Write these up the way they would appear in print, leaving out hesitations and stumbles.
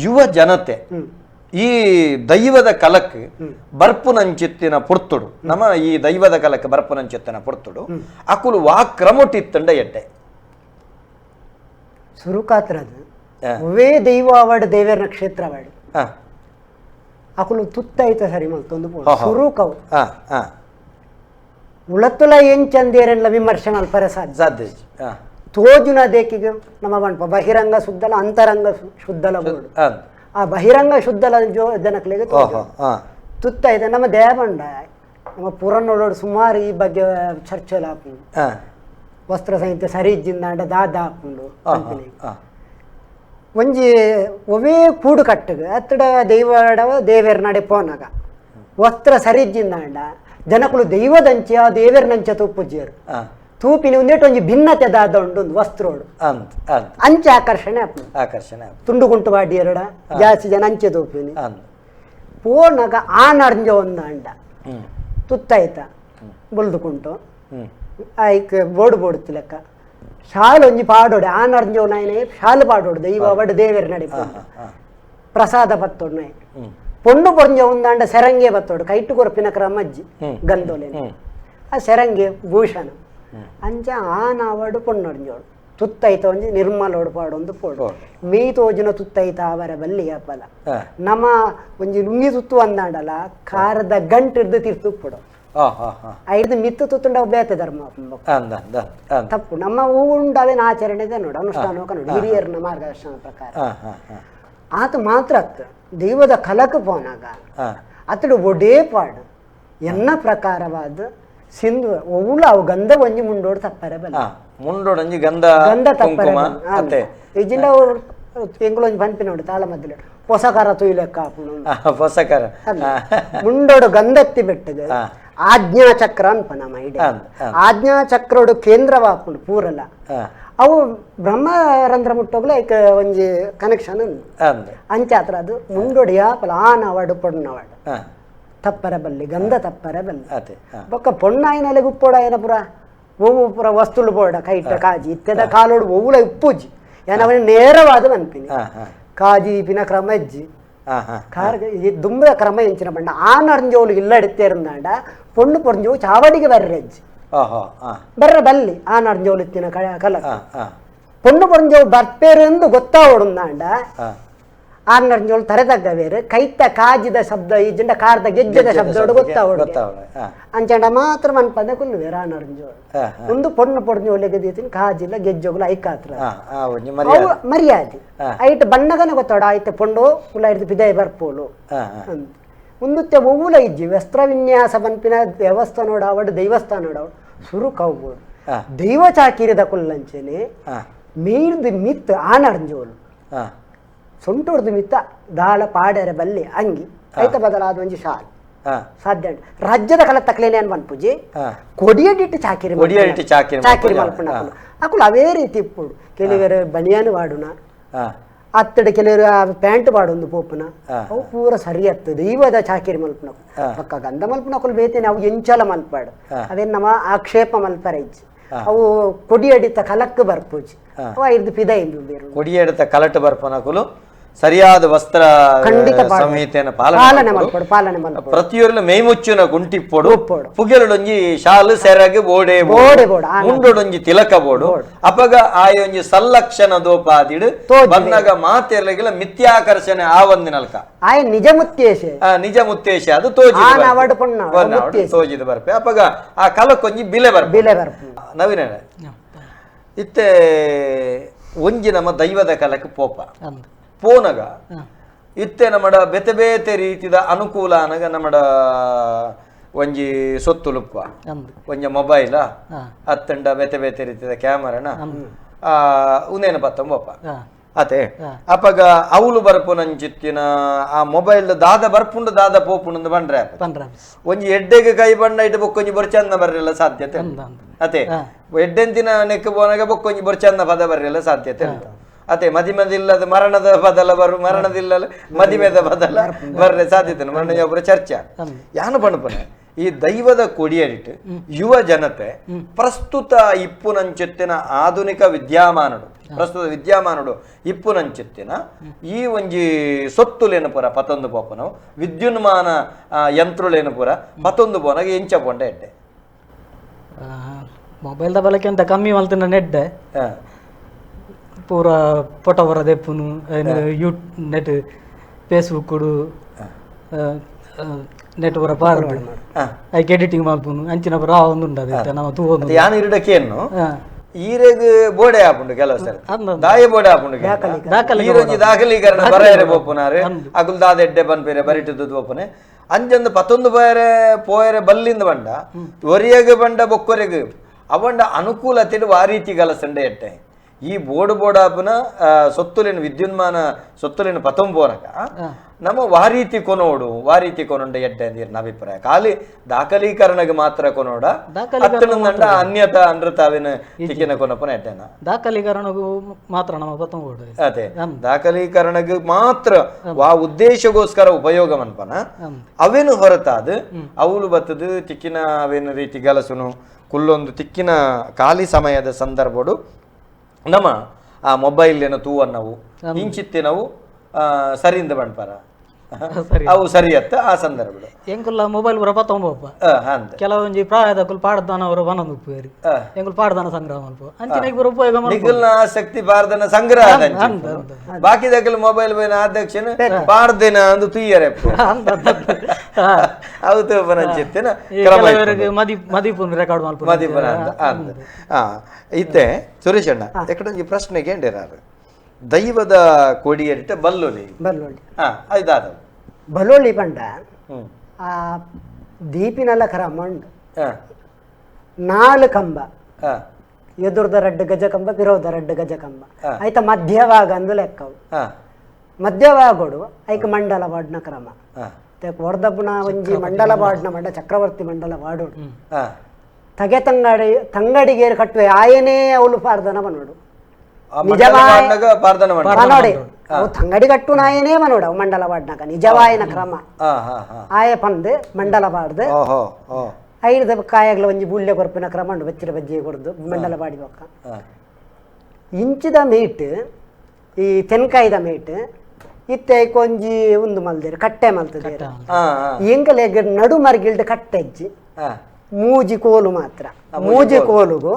ಯುವ ಜನತೆ ಈ ದೈವದ ಕಲಕ್ ಬರ್ಪುನಂಚಿತ್ತಿನ ಪೊರ್ತುಡು ನಮ್ಮ ಈ ದೈವದ ಕಲಕ್ ಬರ್ಪುನಂಚಿತ್ತಿನ ಪೊರ್ತುಡು ಅಕುಲು ವಾ ಕ್ರಮೊಟ್ಟಿತ್ತಂಡ ಎಡ್ಡೆ ಸುರುಕಾತ್ರದು ಒವೇ ದೈವ ಅವಾರ್ಡ್ ದೇವೇರ್ನ ಕ್ಷೇತ್ರ ಅವಾರ್ಡ್ ಅಕುಲು ತುತ್ತೈತ ಸರಿ ಮಲ್ತೊಂದು ಸುರುಕವು ಉಳತ್ತುಲ ಎಂಚಂದೇರೆಲ್ಲ ವಿಮರ್ಶೆ ಮಲ್ಪರೆ ಸಾಧ್ಯ ತೋಜುನ ದೇಕಿಗೆ ನಮ್ಮ ಬಣ್ಪ ಬಹಿರಂಗ ಶುದ್ಧಲ ಅಂತರಂಗ ಶುದ್ಧಲ ಬೋರ್ಡು ಆ ಬಹಿರಂಗ ಶುದ್ಧಲ ಜೋ ಜನಕ್ಲಿಗೆ ತುತ್ತೈತೆ ನಮ್ಮ ದೇವಂಡ ನಮ್ಮ ಪುರನೋಡೋಡು ಸುಮಾರು ಈ ಬಗ್ಗೆ ಚರ್ಚೆ ಹಾಕೊಂಡು ವಸ್ತ್ರ ಸಂಹಿತೆ ಸರಿ ಇಜ್ಜಿಂದಾಂಡ ದಾದ ಹಾಕೊಂಡು ಒಂಜಿ ಒವೇ ಕೂಡು ಕಟ್ಟಗ ಅತ್ತಡ ದೈವಡವ ದೇವೇರ್ ನಡೆ ಪೋನಾಗ ವಸ್ತ್ರ ಸರಿ ಇಜ್ಜಿಂದಾಂಡ ಜನಕುಲು ದೈವದಂಚೆ ಆ ದೇವೇರ್ನಂಚೆ ತೂಪುಜ್ಜಿಯರು ತೂಪಿನ ಒಂದೇಟು ಒಂಜಿ ಭಿನ್ನತೆ ದಾದ ಉಂಡು ಒಂದು ವಸ್ತ್ರೋಡು ಅಂಚೆ ಆಕರ್ಷಣೆ ಆಕರ್ಷಣೆ ತುಂಡು ಗುಂಟು ಬಾಡಿ ಎರಡ ಜಾಸ್ತಿ ಜನ ಅಂಚೆ ತೂಪಿನಿ ಪೋನಾಗ ಆ ನರ್ಂಜ ಒಂದಾಂಡ ತುತ್ತಾಯ್ತ ಬುಲ್ದುಕುಂಟು ಐಕ್ ಬೋರ್ಡ್ ಬೋಡ್ತಿ ಲೆಕ್ಕ ಶಾಲು ಒಂಜಿ ಪಾಡೋಡು ಆ ನರ್ಂಜೋ ನಾಯನೆ ಶಾಲು ಪಾಡೋಡು ದೈವ ವಡ್ ದೇವೇರ್ ನಡಿ ಪ್ರಸಾದ ಬತ್ತೋಡು ನಾಯಿ ಪೊಣ್ಣು ಪೊಂಜ ಒಂದಾಂಡ ಸೆರಂಗೆ ಬತ್ತೋಡು ಕೈಟು ಕೊರಪಿನ ಕ್ರಮ ಅಜ್ಜಿ ಗಂಧೋಲೆ ಆ ಸೆರಂಗೆ ಭೂಷಣ ಅಂಚ ಆ ನಾವಡು ಪೊಣ್ಣೊಡ್ಜೋಡು ತುತ್ತೈತ ಒಂಜಿ ನಿರ್ಮಲೋಡು ಪಾಡೊಂದು ಪೋಡು ಮೀ ತೋಜುನ ತುತ್ತೈತ ಅವರ ಬಲ್ಲಿ ಅಪ್ಪಲ ನಮ್ಮ ಒಂಜಿ ಲುಂಗಿ ತುತ್ತು ಅಂದಾಂಡಲ ಖಾರದ ಗಂಟಿಡ್ದು ತೀರ್ತು ಪೋಡು ಐದು ಮಿತ್ತು ತುತ್ತುಂಡ ಬೇತೆ ಧರ್ಮ ತಪ್ಪು ನಮ್ಮ ಹೂವುಂಡು ಅವೇನು ಆಚರಣೆ ಇದೆ ನೋಡು ಅನುಷ್ಠಾನ ನೋಡು ಹಿರಿಯರನ್ನ ಮಾರ್ಗದರ್ಶನ ಪ್ರಕಾರ ಆತ ಮಾತ್ರ ಅತ್ತ ದೈವದ ಕಲಕ ಪೋನಾಗ ಅತಡು ಒಡೇ ಪಾಡು ಎನ್ನ ಪ್ರಕಾರವಾದ ಸಿಂಧು ಒವ್ಳು ಅವು ಗಂಧ ಒಂಜಿ ಮುಂಡೋಡು ತಪ್ಪರೆ ಬಲ್ಲ ಮುಂಡೋಡು ಒಂಜಿ ಗಂಧ ಗಂಧ ತಪ್ಪರೆ ಇಜಿಂಡ ಅವ್ರು ಎಂಗುಲೊಂಜಿ ಪನ್ಪಿ ನೋಡು ತಾಳ ಮಧ್ಯೆ ಹೊಸಕರ ತುಯ್ಲೆಕ್ಕ ಹೊಸಕರ ಮುಂಡೋಡು ಗಂಧತ್ತಿ ಬೆಟ್ಟದ ಆಜ್ಞಾ ಚಕ್ರ ಅನ್ಪ ನಮ್ಮ ಇಡೀ ಆಜ್ಞಾ ಚಕ್ರೋಡು ಕೇಂದ್ರವಾಪುಂಡು ಪೂರಲ್ಲ ಅವು ಬ್ರಹ್ಮರಂಧ್ರ ಮುಟ್ಟೋಗ್ಲ ಐಕ ಒಂಜಿ ಕನೆಕ್ಷನ್ ಅಂಚಾತ್ರ ಅದು ಮುಂಡೋಡು ಯಾಪಲ ಆನವಾಡು ಪೊಣ್ಣವಾಡು ತಪ್ಪರ ಬಲ್ಲಿ ಗಂಧ ತಪ್ಪರ ಬಲ್ಲಿ ಬೊಕ್ಕ ಪೊಣ್ಣಾಯಿನಲೆ ಗುಪ್ಪೋಡಾಯನ ಪುರ ಒವ್ವು ಪುರ ವಸ್ತುಳು ಬೋಡ ಕೈಟ ಕಾಜಿ ಇತ್ತೆದ ಕಾಲೋಡು ಒವ್ವುಲ ಉಪ್ಪುಜಿ ಏನವನ ನೇರವಾದ ಮನ್ಪಿನಿ ಕಾಜಿ ಪಿನ ಕ್ರಮ ಇಜ್ಜಿ ಕಾರ್ ದುಂಬದ ಕ್ರಮ ಎಂಚಿನ ಬಣ್ಣ ಆ ನರ್ಂಜೋಲು ಇಲ್ಲಡಿತ್ತೇರಂದಾಂಡ ಪೊಣ್ಣು ಪೊಂಜೋವು ಚಾವಡಿಗೆ ಬರ್ರೆಜ್ಜಿ ಬರ್ರ ಬಲ್ಲಿ ಆ ನರ್ಂಜೋಲು ಇತ್ತಿನ ಕಲ ಪೊಣ್ಣು ಪೊಂಜೋವು ಬರ್ಪೇರು ಎಂದು ಗೊತ್ತಾವಡುಂದಾಂಡ ಆ ನರ್ಂಜೋಲು ತರೆತಗ್ಗ ಬೇರೆ ಕೈತ ಕಾಜಿದ ಶಬ್ದ ಈ ಜಿಂಡ ಕಾರ್ದ ಗೆಜ್ಜದ ಶಬ್ದೋಡು ಗೊತ್ತಾವಡು ಅಂಚಂಡ ಮಾತ್ರ ಮನ್ಪಂದ ಕುಲ್ಲು ಬೇರೆ ಆ ನರ್ಂಜೋಳು ಒಂದು ಪೊಣ್ಣು ಪೊಣ್ಣು ದೀತಿನ ಕಾಜಿಲ್ಲ ಗೆಜ್ಜೋಗ್ಲು ಐಕಾತ್ರ ಅವು ಮರ್ಯಾದೆ ಐಟ್ ಬಣ್ಣಗನ ಗೊತ್ತಾಡ ಆಯ್ತು ಪೊಂಡು ಕುಲ ಹಿಡಿದು ಪಿದಾಯಿ ಬರ್ಪೋಲು ಅಂತ ಒಂದುತ್ತೆ ಒವ್ವುಲ ಇಜ್ಜಿ ವಸ್ತ್ರ ವಿನ್ಯಾಸ ಪನ್ಪಿನ ದೇವಸ್ಥಾನ ಅವಡು ದೈವಸ್ಥಾನ ಅವಡು ಸುರು ಕವ್ಬೋಡು ದೈವ ಚಾಕಿರಿದ ಕುಲ್ಲಂಚೆನೆ ಮೀರ್ದು ಮಿತ್ ಆನರ್ಂಜೋಲು ಸೊಂಟೋರ್ದು ಮಿತ್ತ ದಾಳ ಪಾಡರೆ ಬಲ್ಲಿ ಅಂಗಿ ಐತ ಬದಲಾದ ಒಂಜಿ ಶಾಲ್ ಸಾಧ್ಯ ರಾಜ್ಯದ ಕಲ ತಕ್ಲೇನೆ ಅನ್ ಪೂಜೆ ಕೊಡಿಯಡಿಟ್ಟು ಚಾಕಿರಿ ಚಾಕಿರಿ ಮಲ್ಪುಣ ಅಕುಲು ಅವೇ ರೀತಿ ಇಪ್ಪುಡು ಕೆಲವರು ಬನಿಯಾನು ವಾಡುನ ಅತ್ತಡ ಕೆಲವರು ಪ್ಯಾಂಟ್ ಪಾಡೊಂದು ಪೋಪುನ ಅವು ಪೂರ ಸರಿ ಆಗ್ತದೆ ದೈವದ ಚಾಕಿರಿ ಮಲ್ಪುನ ಪಕ್ಕ ಗಂಧ ಮಲ್ಪುನ ಬೇತೇನೆ ಅವು ಎಂಚಲ ಮಲ್ಪಾಡು ಅವೇನು ನಮ್ಮ ಆಕ್ಷೇಪ ಮಲ್ಪರ ಇಜ್ಜಿ ಅವು ಕೊಡಿಯಡಿತ ಕಲಕ್ ಬರ್ಪೂಜಿ ಅವು ಐದು ಪಿದ ಬೇರು ಕೊಡಿಯಡಿತ ಕಲಟ ಬರ್ಪನಕುಲು ಸರಿಯಾದ ವಸ್ತ್ರ ಸಂಹಿತೆಯನ್ನು ಪಾಲನೆ ಮಲ್ಪಡು ಪಾಲನೆ ಮಲ್ಪಡು ಪ್ರತಿಯೊರ್ಲು ಮೇಮುಚ್ಚುನ ಗುಂಟಿಪ್ಪೊಡು ಪುಗೆಲುಡೊಂಜಿ ಶಾಲು ಸೆರಗು ಬೋಡೆ ಬೋಡೆ ಬೋಡ ಮುಂಡೊಡೊಂಜಿ ತಿಲಕ ಬೋಡು ಅಪಗ ಆಯೊಂಜಿ ಸಲ್ಲಕ್ಷಣ ದೋಪಾದಿಡು ಬಂದಾಗ ಮಾತೆರ್ಲಿಗೆಲ್ಲ ಮಿಥ್ಯಾಕರ್ಷಣೆ ಆ ಒಂದಿನಲ್ಕ ಆಯ ನಿಜ ಮುತ್ತೇಶ ನಿಜ ಮುತ್ತೇಶ ಅದು ತೋಜಿ ತೋಜಿದ ಬರ್ಪೆ ಅಪಗ ಆ ಕಲಕ್ಕೊಂಜಿ ಬಿಲೆ ಬರ್ಪೆ ಬಿಲೆ ಬರ್ಪೆ ನವೀನ ಇತ್ತೆ ಒಂಜಿ ನಮ್ಮ ದೈವದ ಕಲಕ್ಕೆ ಪೋಪ ಪೋನಗ ಇತ್ತೆ ನಮ್ಮಡ ಬೇತೆ ಬೇತೆ ರೀತಿದ ಅನುಕೂಲ ಅನಗ ನಮ್ಮಡ ಒಂಜಿ ಸೊತ್ತುಲುಪ್ಪ ಒಂಜಿ ಮೊಬೈಲ ಅತ್ತಂಡ ಬೇತೆ ಬೇತೆ ರೀತಿದ ಕ್ಯಾಮರಾನ ಉಂದೇನ ಪತ್ತೊಂಬಪ್ಪ ಅತೆ ಅಪಗ ಅವಲು ಬರ್ಪುನಂಚಿತ್ತಿನ ಆ ಮೊಬೈಲ್ ದಾದ ಬರ್ಪುಂಡು ದಾದ ಪೋಪುಂಡು ಬಂಡ್ರೆ ಒಂಜಿ ಎಡ್ಡೆಗೆ ಕೈ ಬಣ್ಣ ಇಟ್ಟು ಬೊಕ್ಕೊಂಜಿ ಬೊರ್ಚಂದ ಬರ್ರೆಲ್ಲ ಸಾಧ್ಯತೆ ಅತೆ ಎಡ್ಡೆಂತಿನ ನೆಕ್ ಪೋನಾಗ ಬೊಕ್ಕೊಂಜಿ ಬೊರ್ಚಂದ ಪದ ಬರ್ರೆಲ್ಲ ಸಾಧ್ಯತೆ ಉಂಟು ಅತೆ ಮದಿಮದಿಲ್ಲದ ಮರಣದ ಬದಲ ಬರು ಮರಣದಿಲ್ಲ ಮದಿಮೆದ ಬದಲ ಬರ್ರೆ ಸಾಧ್ಯತೆ ಮರಣ ಒಬ್ಬರ ಚರ್ಚೆ ಯಾನು ಪಣಪನೆ ಈ ದೈವದ ಕೊಡಿಯರಿಟ್ ಯುವ ಜನತೆ ಪ್ರಸ್ತುತ ಇಪ್ಪುನಂಚೆತ್ತಿನ ಆಧುನಿಕ ವಿದ್ಯಮಾನಡು ಪ್ರಸ್ತುತ ವಿದ್ಯಮಾನಡು ಇಪ್ಪುನಂಚೆತ್ತಿನ ಈ ಒಂಜಿ ಸೊತ್ತುಲೇನು ಪೂರ ಪತ್ತೊಂದು ಪೋಪನವು ವಿದ್ಯುನ್ಮಾನ ಯಂತ್ರಲೇನು ಪೂರ ಪತ್ತೊಂದು ಪೋನಾಗ ಎಂಚ ಪೋಂಡ ಎಡ್ಡೆ ಮೊಬೈಲ್ದ ಬಳಕೆ ಅಂತ ಕಮ್ಮಿ ಮಲ್ತಿನ ನೆಡ್ಡೆ ಪೂರ photo ಬರದೆಪ್ಪುನು you net Facebook net ಪೂರ ಪಾರ್ದು ಐಕ್ ಎಡಿಟಿಂಗ್ ಮಲ್ಪುನು ಅಂಚಿನ ಪೂರ ಒಂದು ಉಂಡು ನಮ್ಮ ತೂವೊಂದು ಯಾನ್ ಇರಡಕೇನು ಈರೆಗ್ ಬೋಡೆ ಆಪುಂಡು ಕೆಲವು ಸರಿ ದಾಯ ಬೋಡೆ ಆಪುಂಡು ಈರೊಂಜಿ ದಾಖಲೀಕರಣ ಬರೆಯರೆ ಪೋಪುನಾರು ಅಗುಲ್ ದಾದ ಎಡ್ಡೆ ಬನ್ಪೇರೆ ಬರಿಟದ್ದು ಪೋಪುನೆ ಅಂಜಂದು ಪತ್ತೊಂದು ಪೋಯರೆ ಪೋಯರೆ ಬಲ್ಲಿಂದ ಬಂಡ ಒರಿಯಗ್ ಬಂಡ ಬೊಕ್ಕೊರೆಗ್ ಅವಂಡ ಅನುಕೂಲತೆ ಆ ರೀತಿ ಗಲಸಂಡೆ ಎಟ್ಟೆ ಈ ಬೋರ್ಡ್ ಬೋಡಾಪುನ ಸೊತ್ತುಲೇನು ವಿದ್ಯುನ್ಮಾನ ಸೊತ್ತುಲೇನು ಪತೊಂಬೋನಕ ನಮ್ಮ ವಾರೀತಿ ಕೊನೋಡು ವಾರೀತಿ ಕೊನೊಂಡ ಎಡ್ಡೆ ಅಂದಿರ್ನ ಅಭಿಪ್ರಾಯ ಖಾಲಿ ದಾಖಲೀಕರಣಗೆ ಮಾತ್ರ ಕೊನೋಡ ಅತ್ತನಂದ ಅನ್ಯತಾ ಅನೃತಾವಿನ ತಿಕ್ಕಿನ ಕೊನಪನ ಎಡ್ಡೆನ ದಾಖಲೀಕರಣಗೂ ಮಾತ್ರ ನಮ್ಮ ಪತೊಂಬೋಡು ಅದೇ ದಾಖಲೀಕರಣಗೆ ಮಾತ್ರ ವಾ ಉದ್ದೇಶಗೋಸ್ಕರ ಉಪಯೋಗ ಮನ್ಪನ ಅವೇನು ಹೊರತಾದ ಅವಳು ಬತ್ತದು ತಿಕ್ಕಿನ ಅವೇನು ರೀತಿ ಗಲಸುನು ಕುಲ್ಲೊಂದು ತಿಕ್ಕಿನ ಖಾಲಿ ಸಮಯದ ಸಂದರ್ಭಡು ನಮ್ಮ ಆ ಮೊಬೈಲ್ ಏನೋ ತೂವನ್ನವು ಇಂಚಿತ್ತಿನವು ಸರಿಂದ ಬಂಡ್ಪಾರ ಅವು ಸರಿಯತ್ತ ಆ ಸಂದರ್ಭಡು ಎಂಕುಲ್ಲ ಮೊಬೈಲ್ ಪೂರ ಪತ್ತೊಂಬಪ್ಪ ಕೆಲವೊಂಜಿ ಪ್ರಾಯದಕುಲು ಪಾಡ್ದಾನ ಅವರು ಬನೊಂದು ಉಪ್ಪುವೇರು ಎಂಕುಲು ಪಾಡ್ದಾನ ಸಂಗ್ರಹ ಮಲ್ಪ ಅಂಚಿನ ಪೂರ ಉಪಯೋಗ ನಿಗುಲ್ನ ಆಸಕ್ತಿ ಪಾಡ್ದನ ಸಂಗ್ರಹ ಬಾಕಿ ದಕ್ಕಲು ಮೊಬೈಲ್ ಬೈನ ಅಧ್ಯಕ್ಷನ ಪಾಡ್ದೇನ ಅಂದು ತುಯ್ಯರೆ ಅವು ತೂಪನ ಮದಿಪುನ ರೆಕಾರ್ಡ್ ಮಲ್ಪ ಮದಿಪುನ ಅಂದ ಇತ್ತೆ ಸುರೇಶ್ ಅಣ್ಣ ಎಕಡೊಂಜಿ ಪ್ರಶ್ನೆಗೆ ಎಂಡಿರಾರು ದೈವದ ಕೊಡಿಯರಿಟ ಬಲ್ಲೊಲಿ ಬಲ್ಲೊಲಿ ಇದಾದ ಬಲೋಳಿ ಪಂಡ ಆ ದೀಪಿನಲ್ಲ ಕ್ರಮ ಉಂಡು ನಾಲ್ಕು ಕಂಬ ಎದುರ್ದ ರಡ್ಡು ಗಜ ಕಂಬ ಪಿರೋದ ರಡ್ಡು ಗಜ ಕಂಬ ಆಯ್ತ ಮಧ್ಯಭಾಗ ಅಂದು ಲೆಕ್ಕವು ಮಧ್ಯಭಾಗೋಡು ಐಕ ಮಂಡಲ ವಾಡ್ನ ಕ್ರಮ ಹೊರದಬ್ಬನ ಒಂಜಿ ಮಂಡಲ ವಾಡ್ನ ಮಂಡ ಚಕ್ರವರ್ತಿ ಮಂಡಲ ವಾಡೋಡು ತಗೆ ತಂಗಡಿ ತಂಗಡಿಗೆ ಕಟ್ಟುವೆ ಆಯನೇ ಅವಳು ಪಾರ್ದನ ಮನೋಡು ನಿಜವಾದ ಅವು ತಂಗಡಿ ಕಟ್ಟು ನಾಯನೇ ಮನೋಡು ಅವು ಮಂಡಲ ವಾಡ್ನಾಗ ನಿಜವಾಯನ ಕ್ರಮ ಆಯ ಪಂದು ಮಂಡಲ ಬಾಡ್ದು ಐದು ಕಾಯಗಳ ಒಂಜಿ ಬೂಲ್ಯ ಕೊರ್ಪಿನ ಕ್ರಮ ಉಂಡು ಬಚ್ಚಿರ ಬಜ್ಜಿ ಕೊಡ್ದು ಮಂಡಲ ಬಾಡಿ ಬೊಕ್ಕ ಇಂಚಿದ ಮೀಟ್ ಈ ತೆನ್ಕಾಯಿದ ಮೀಟ್ ಇತ್ತೆ ಒಂಜಿ ಉಂದು ಮಲ್ದೇರು ಕಟ್ಟೆ ಮಲ್ತದೇರು ಎಂಕಲೆಗ್ ನಡು ಮರ್ಗಿಲ್ಡ್ ಕಟ್ಟೆಜ್ಜಿ ಮೂಜಿ ಕೋಲು ಮಾತ್ರ ಮೂಜಿ ಕೋಲುಗು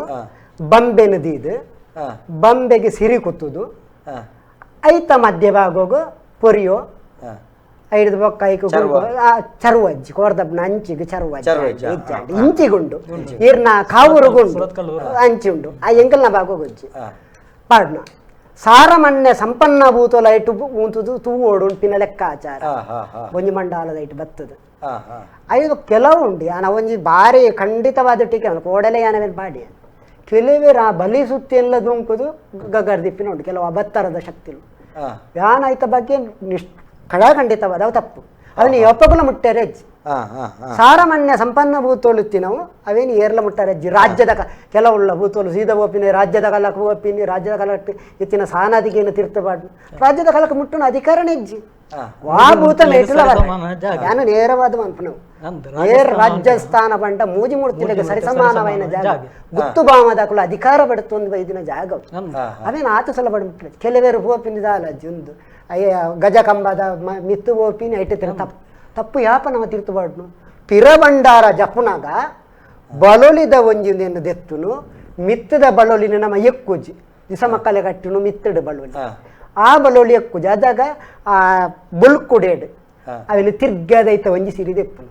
ಬಂಬೆನ ದೀದು ಬಂಬೆಗೆ ಸಿರಿ ಕುತ್ತುದು ಐತ ಮಧ್ಯಭಾಗೋಗು ಪೊರಿಯೋ ಐದು ಬೊಕ್ಕ ಐಕು ಚರುವಜ್ಜಿ ಕೋರ್ದಬ್ನ ಅಂಚಿಗೆ ಚರುವಜ್ಜಿ ಇಂಚಿಗುಂಡು ಈರ್ನ ಕಾವೂರುಗುಂಡು ಅಂಚಿ ಉಂಡು ಆ ಎಂಕಲ್ನ ಭಾಗೋಗುಜ್ಜಿ ಪಾಡ್ನ ಸಾರಮಣ್ಣೆ ಸಂಪನ್ನ ಭೂತೋಲ ಐಟು ಊಂತುದು ತೂವೋಡು ಉಂಪಿನ ಲೆಕ್ಕಾಚಾರ ಒಂಜಿ ಮಂಡಾಲದ ಐಟು ಬತ್ತದು ಐದು ಕೆಲವು ಉಂಡು ಯಾನ ಒಂಜಿ ಭಾರಿ ಖಂಡಿತವಾದ ಟೀಕೆ ಕೋಡಲೆ ಯಾನವೇನು ಪಾಡಿ ಕೆಲವೇರು ಆ ಬಲಿ ಸುತ್ತಿ ಎಲ್ಲ ದುಂಕುದು ಗಗರ್ದಿಪ್ಪಿನ ಉಂಟು ಕೆಲವು ಅಬತ್ತರದ ಶಕ್ತಿಲು ಯಾನ ಐತ ಬಗ್ಗೆ ಕಡಾಖಂಡಿತವಾದ ಅವು ತಪ್ಪು ಅವನು ಯಪ್ಪಗುಲ ಮುಟ್ಟಾರೆ ಅಜ್ಜಿ ಸಾರಮಾನ್ಯ ಸಂಪನ್ನ ಭೂತೋಲುತ್ತಿ ನಾವು ಅವೇನು ಏರ್ಲ ಮುಟ್ಟಾರೆ ಅಜ್ಜಿ ರಾಜ್ಯದ ಕೆಲವುಳ್ಳ ಭೂತೋಲು ಸೀದ ಓಪಿನಿ ರಾಜ್ಯದ ಕಲಕ್ಕೆ ಓಪಿನಿ ರಾಜ್ಯದ ಕಲಕ್ಕೆ ಇತ್ತಿನ ಸಾನಾದಿಗೇನು ತೀರ್ಥಬಾರ್ದು ರಾಜ್ಯದ ಕಲಕ್ಕೆ ಮುಟ್ಟುನ ಅಧಿಕಾರನೇ ಅಜ್ಜಿ ವಾ ಭೂತ ಮೇಟುಲ ಯಾನು ನೇರವಾದ ಮನ್ಪು ನೇರ ರಾಜ್ಯ ಸ್ಥಾನ ಬಂಡ ಮೂಜಿ ಮೂರ್ತಿಲೆಗೆ ಸರಿಸಮಾನವಾಯಿನ ಜಾಗ ಗುತ್ತು ಬಾಮದಾಕುಲ ಅಧಿಕಾರ ಪಡುತ್ತೊಂದು ಬೈದಿನ ಜಾಗ ಅವೇನು ಆತ ಸಲ ಬಡ ಕೆಲವೇರು ಹೋಪಿನಿ ದಾಲ ಅಜ್ಜಿ ಅಯ್ಯ ಗಜ ಕಂಬದ ಮಿತ್ತು ಓಪಿನಿ ಐಟಿತ್ತಿರ ತಪ್ಪು ತಪ್ಪು ಯಾಪ ನಮ್ಮ ತೀರ್ತುಬಾಡ್ನು ಪಿರಬಂಡಾರ ಜಪುನಾಗ ಬಲೊಲಿದ ಒಂಜಿಂದೇನು ದೆತ್ತುನು ಮಿತ್ತದ ಬಲೊಲಿನ ನಮ್ಮ ಎಕ್ಕುಜಿ ದಿಸಮಕ್ಕಲೆ ಕಟ್ಟುನು ಮಿತ್ತಡು ಬಲೊಲಿ ಆ ಬಲೊಲಿ ಎಕ್ಕುಜಿ ಅದಾಗ ಆ ಬುಲ್ಕುಡೇಡು ಅವನು ತಿರ್ಗದೈತ ಒಂಜಿ ಸಿರಿದೆಪ್ಪುನು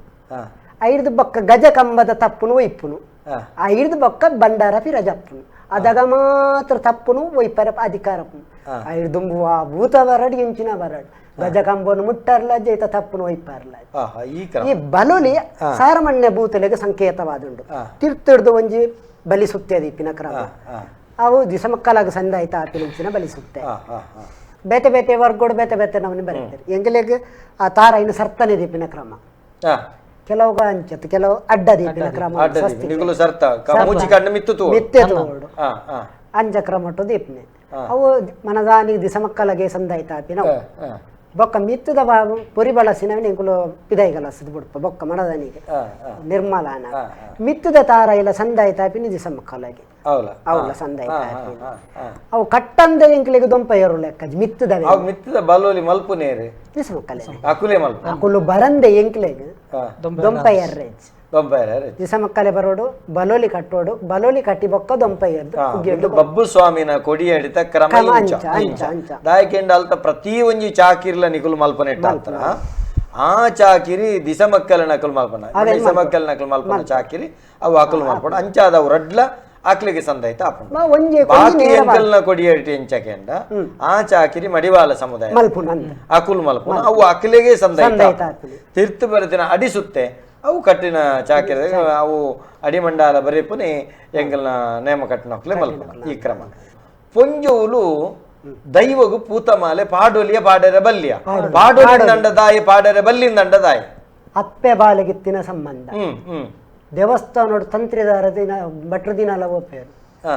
ಐದು ಬೊಕ್ಕ ಗಜ ಕಂಬದ ತಪ್ಪುನು ಒಯ್ಪುನು ಆ ಐದು ಬೊಕ್ಕ ಬಂಡಾರ ಪಿರ ಜಪ್ಪುನು ಅದಾಗ ಮಾತ್ರ ತಪ್ಪುನು ಒಯ್ಪರ ಅಧಿಕಾರಪ್ಪನು ಐದು ದುಂಬು ಆ ಭೂತ ಬರಡು ಇಂಚಿನ ಬರಡು ಗಜ ಕಂಬನು ಮುಟ್ಟರ್ಲ ಜೈತ ತಪ್ಪುನು ಒಯ್ಪಾರ್ಲ ಈ ಬಲೊಲಿ ಸಾರಮಣ್ಯ ಭೂತಲೆಗೆ ಸಂಕೇತವಾದುಂಡು ತಿರ್ತುಡ್ದು ಒಂಜಿ ಬಲಿ ಸುತ್ತೆ ದೀಪಿನ ಕ್ರಮ ಅವು ದಿಸಮಕ್ಕಲಾಗ ಸಂದಾಯ್ತ ಆಪಿನ ಬಲಿ ಸುತ್ತೆ ಬೇತೆ ಬೇತೆ ವರ್ಗೋಡು ಬೇತೆ ಬೇತೆ ನಮ್ಮನೆ ಬರೀತಾರೆ ಎಂಗಲೆಗ್ ಆ ತಾರ ಇನ್ನು ಸರ್ತನೆ ದೀಪಿನ ಕ್ರಮ ಕೆಲವು ಅಂಚತ್ತು ಕೆಲವು ಅಡ್ಡ ದೀಪಿನ ಕ್ರಮ ಮಿತ್ತೆ ತೋಡು ಅಂಜ ಕ್ರಮ ದೀಪನೆ ಅವು ಮನದಾನಿಗೆ ದಿಸಮಕ್ಕಲಗೆ ಸಂದಾಯ್ತ ಆಪಿನ ಬೊಕ್ಕ ಮಿತ್ತದ ಪೊರಿ ಬಳಸಿನವನ ಎಂಕುಲು ಪಿದಾಯಿ ಕಲಸದ್ ಬುಡ್ಪ ಬೊಕ್ಕ ಮಣದನಿಗೆ ನಿರ್ಮಲಾನ ಮಿತ್ತದ ತಾರ ಇಲ್ಲ ಸಂದಾಯ ತಾಪಿನ ದಿಸ ಮಕ್ಕಳಾಗಿ ಅವಲ ಸಂದಾಯ ತಾಪಿನ ಅವು ಕಟ್ಟಂದ ಎಂಕಲಿಗೆ ದೊಂಪ ಏರು ಲೆಕ್ಕ ಮಿತ್ತದ ಮಿತ್ತದ ಬಲೋಲಿ ಮಲ್ಪು ನೇರು ದಿಸ ಮಕ್ಕಳೇ ಅಕುಲೆ ಮಲ್ಪ ಅಕುಲು ಬರಂದೆ ಎಂಕಲೆಗ್ ದೊಂಪ ಏರ್ರೇಜ್ ದಿಸ ಮಕ್ಕಳೆ ಬರೋಡು ಬಲೋಲಿ ಕಟ್ಟೋಡು ಬಲೋಲಿ ಕಟ್ಟಿ ಬೊಕ್ಕ ದೊಂಪ ಏರ್ದು ಬಬ್ಬು ಸ್ವಾಮಿನ ಕೊಡಿ ಅಡಿತ ಕ್ರಮ ದಾಯಕೆಂಡ ಅಲ್ತ ಪ್ರತಿ ಒಂಜಿ ಚಾಕಿರ್ಲ ನಿಕುಲು ಮಲ್ಪನೆಟ್ಟ ಆ ಚಾಕಿರಿ ದಿಸ ಮಕ್ಕಳ ನಕಲು ಮಲ್ಪನ ದಿಸ ಮಕ್ಕಳ ನಕಲು ಮಲ್ಪನ ಚಾಕಿರಿ ಅವು ಅಕಲು ಮಲ್ಪಡ ಅಂಚಾದ ಅವು ರಡ್ಲ ಅಕ್ಲಿಗೆ ಸಂದಾಯ್ತ ಬಾಕಿ ಎಂಕಲ್ನ ಕೊಡಿಯಡಿ ಎಂಚಕೆಂಡ ಆ ಚಾಕಿರಿ ಮಡಿವಾಳ ಸಮುದಾಯ ಅಕುಲು ಮಲ್ಪುನ ಅವು ಅಕ್ಲಿಗೆ ಸಂದಾಯ್ತ ತೀರ್ಥ ಬರತಿನ ಅಡಿಸುತ್ತೆ ಅವು ಕಟ್ಟಿನ ಚಾಕಿರಿ ಅವು ಅಡಿಮಂಡಲ ಬರೀಪುನಿ ಎಂಕಲ್ನ ನೇಮ ಕಟ್ಟಿನ ಮಲ್ಪುನ ಈ ಕ್ರಮ ಪೊಂಜೋಲು ದೈವಗು ಪೂತಮಾಲೆ ಪಾಡೋಲಿಯ ಪಾಡರೆ ಬಲ್ಲಿಯ ಪಾಡೋಲಿ ದಂಡದಾಯಿ ಪಾಡರೆ ಬಲ್ಲಿಂದಂಡ ದಾಯಿ ಅಪ್ಪೆ ಬಾಲಗಿತ್ತಿನ ಸಂಬಂಧ ದೇವಸ್ಥಾನ ತಂತ್ರಿದಾರ ದಿನ ಭಟ್ರ ದಿನ ಎಲ್ಲ ಒಪ್ಪೇರು